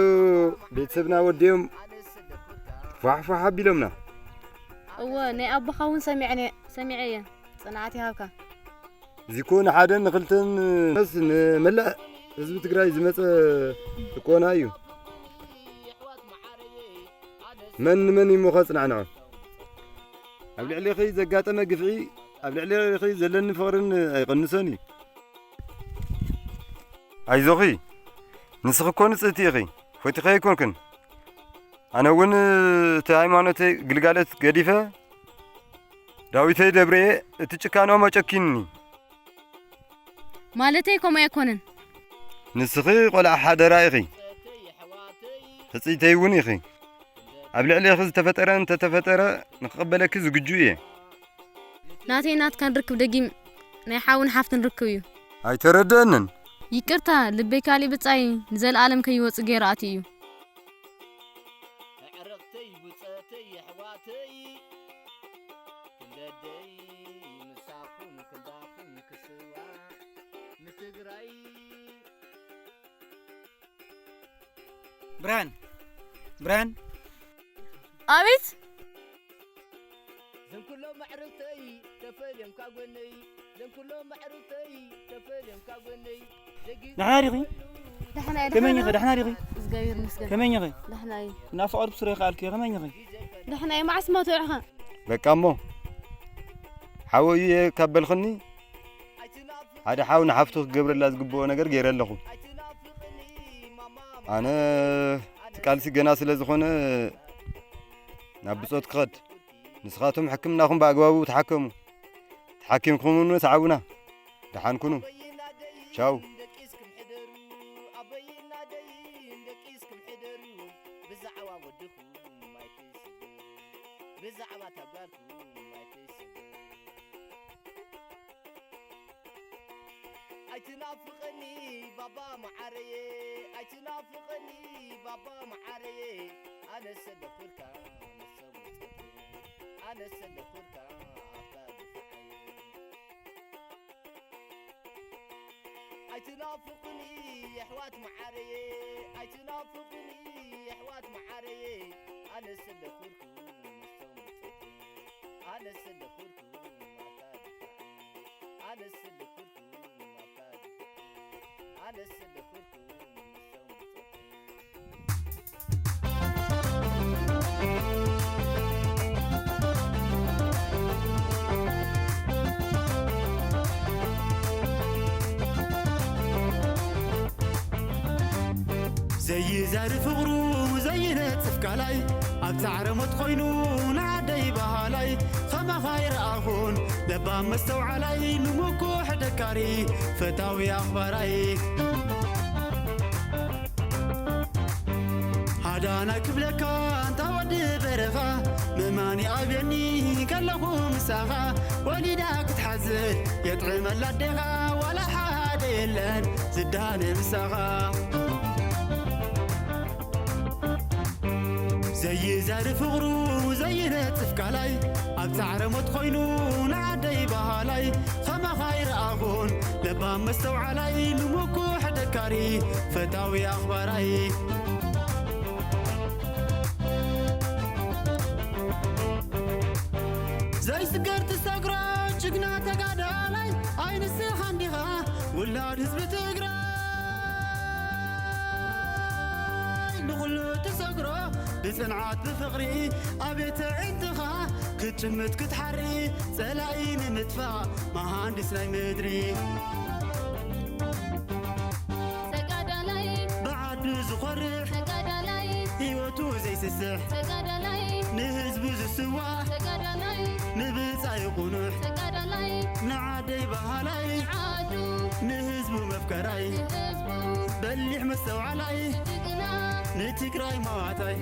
[SPEAKER 2] ቤተሰብና ወዲኦም ፏሕፏሕ ኣቢሎምና።
[SPEAKER 16] እወ ናይ ኣቦኻ እውን ሰሚዐ እየ ፅንዓት ይሃብካ።
[SPEAKER 2] እዚ እኮ ንሓደን ንክልተን መስ ንመላእ ህዝቢ ትግራይ ዝመፀ ጭቆና እዩ። መን ንመን እዩ እሞ ከፅናዕንዖ? ኣብ ልዕሌኺ ዘጋጠመ ግፍዒ ኣብ ልዕሌኺ ዘለኒ ፍቕርን ኣይቕንሶን እዩ። ኣይዞኺ ንስኺ እኮ ንፅህቲ ኢኺ ፈቲኸ ኣይኮንክን። ኣነ እውን እቲ ሃይማኖተይ ግልጋሎት ገዲፈ ዳዊተይ ደብርየ እቲ ጭካኖም ኣጨኪኑኒ።
[SPEAKER 16] ማለተይ ከምኡ ኣይኮነን።
[SPEAKER 2] ንስኺ ቆልዓ ሓደራ ኢኺ፣ ሕፅይተይ እውን ኢኺ። ኣብ ልዕሌኺ ዝተፈጠረ እንተተፈጠረ ንክቕበለኪ ዝግጁ እየ።
[SPEAKER 16] ናተይ ናትካን ርክብ ደጊም ናይ ሓውን ሓፍትን ርክብ እዩ።
[SPEAKER 2] ኣይተረደኣንን።
[SPEAKER 16] ይቅርታ ልበይ ካሊእ ብፃይ ንዘለኣለም ከይወፅእ ገይሩ ኣትዩ እዩ።
[SPEAKER 14] ኣዕርኽተይ ብፀተይ ኣሕዋተይ ክንደደይ ምሳኹም ክንዳኹም ክስዋ ንትግራይ
[SPEAKER 15] ብርሃን ብርሃን
[SPEAKER 16] ኣቤት
[SPEAKER 14] ዘም ኩሎም ኣዕርኽተይ ተፈልዮም ካብ ጎነይ ዘም ኩሎም ኣዕርኽተይ ተፈልዮም ካብ ጎነይ
[SPEAKER 15] ዳሕና ዲኺ
[SPEAKER 16] ዳሕና እየ
[SPEAKER 15] ከመይ ኢኺ ዳሕና ዲኺ
[SPEAKER 16] እግዚኣብሔር ይመስገን
[SPEAKER 15] ከመይ ኢኺ
[SPEAKER 16] ዳሕና እየ
[SPEAKER 15] እናፈቐድኩ ስረ ይከኣልኩ ከመይ ኢኺ
[SPEAKER 16] ዳሕና እየ መዓስ ማ ትውዕኻ
[SPEAKER 2] በቃ እሞ ሓወይ እየ ካብ በልኽኒ ሓደ ሓው ንሓፍቱ ክገብረላ ዝግብኦ ነገር ገይረ ኣለኹ። ኣነ እቲ ቃልሲ ገና ስለ ዝኾነ ናብ ብፆት ክኸድ ንስኻቶም ሕክምናኹም ብኣግባቡ ተሓከሙ ተሓኪምኩም እውን ሰዓቡና ደሓን ኩኑ ቻው
[SPEAKER 14] ደቂስኩም ሕደሩ ኣቦይን ኣደይን ደቂስኩም ሕደሩ ብዛዕባ ወድኹም ኣይትስገሩ ብዛዕባ ተጓልኩም ኣይትስገሩ ኣይትናፍቐኒ ባባ መዓረየ ኣይትናፍቐኒ ባባ መዓረየ ኣነ ሰለኹልካ መሰው ኣነ ሰለኹልካ ኣፍታ ግፍዓየ ኣይትናፍቑኒ ኣሕዋት መዓረየ ኣይትናፍቑኒ ኣሕዋት መዓረየ ኣነ ሰለኹልኩም መሰው ኣነስ ልኹልኩም ኣብታ ድፋዕ፣ ኣነስ ልኹልኩም ኣብታ ድፋዕ፣ ኣነስ ልኹልኩም ምሶም ብፆተይ።
[SPEAKER 19] ዘይዛሪ ፍቕሩ ዘይነፅፍ ቃላይ፣ ኣብ ፃዕረ ሞት ኮይኑ ንዓደይ ባህላይ። ከማኻ ይረኣኹን ለባም መስተውዓላይ፣ ንምኩሕ ደካሪ ፈታዊ ኣኽባራይ። ሃዳና ክብለካ እንታ ወዲ በረኻ፣ ምእማኒ ኣብየኒ ከለኹ ምሳኻ። ወሊዳ ክትሓዝል የጥዕመላ ኣዴኻ፣ ዋላ ሓደ የለን ዝዳነ ምሳኻ። ዘይዛሪ ፍቕሩ ዘይነፅፍ ቃላይ፣ ኣብ ፃዕረ ሞት ኮይኑ ንዓደይ ባህላይ። ከማኻ ይረኣኹን ለባም መስተውዓላይ፣ ንምኩሕ ደካሪ ፈታዊ ኣኽባራይ። ዘይስገር ትሰግሮ ጅግና ተጋዳላይ፣ ኣይንስኻ እንዲኻ ውላድ ህዝቢ ትግራይ። ንኹሉ ትሰግሮ ብፅንዓት ብፍቕሪ፣ ኣቤተ ዕንትኻ ክትጭምት ክትሓሪ፣ ፀላኢ ንምጥፋእ መሃንዲስ ናይ ምድሪ።
[SPEAKER 16] ተጋዳላይ
[SPEAKER 19] ብዓዱ ዝኾርሕ
[SPEAKER 16] ተጋዳላይ
[SPEAKER 19] ህይወቱ ዘይስስሕ
[SPEAKER 16] ተጋዳላይ
[SPEAKER 19] ንህዝቡ ዝስዋዕ
[SPEAKER 16] ተጋዳላይ
[SPEAKER 19] ንብፃይ ቁኑሕ
[SPEAKER 16] ተጋዳላይ
[SPEAKER 19] ንዓደይ ባህላይ
[SPEAKER 16] ዓዱ
[SPEAKER 19] ንህዝቡ መፍከራይ
[SPEAKER 16] ንህዝቡ
[SPEAKER 19] በሊሕ መስተውዓላይ
[SPEAKER 16] ጅግና
[SPEAKER 19] ንትግራይ መዋታይ።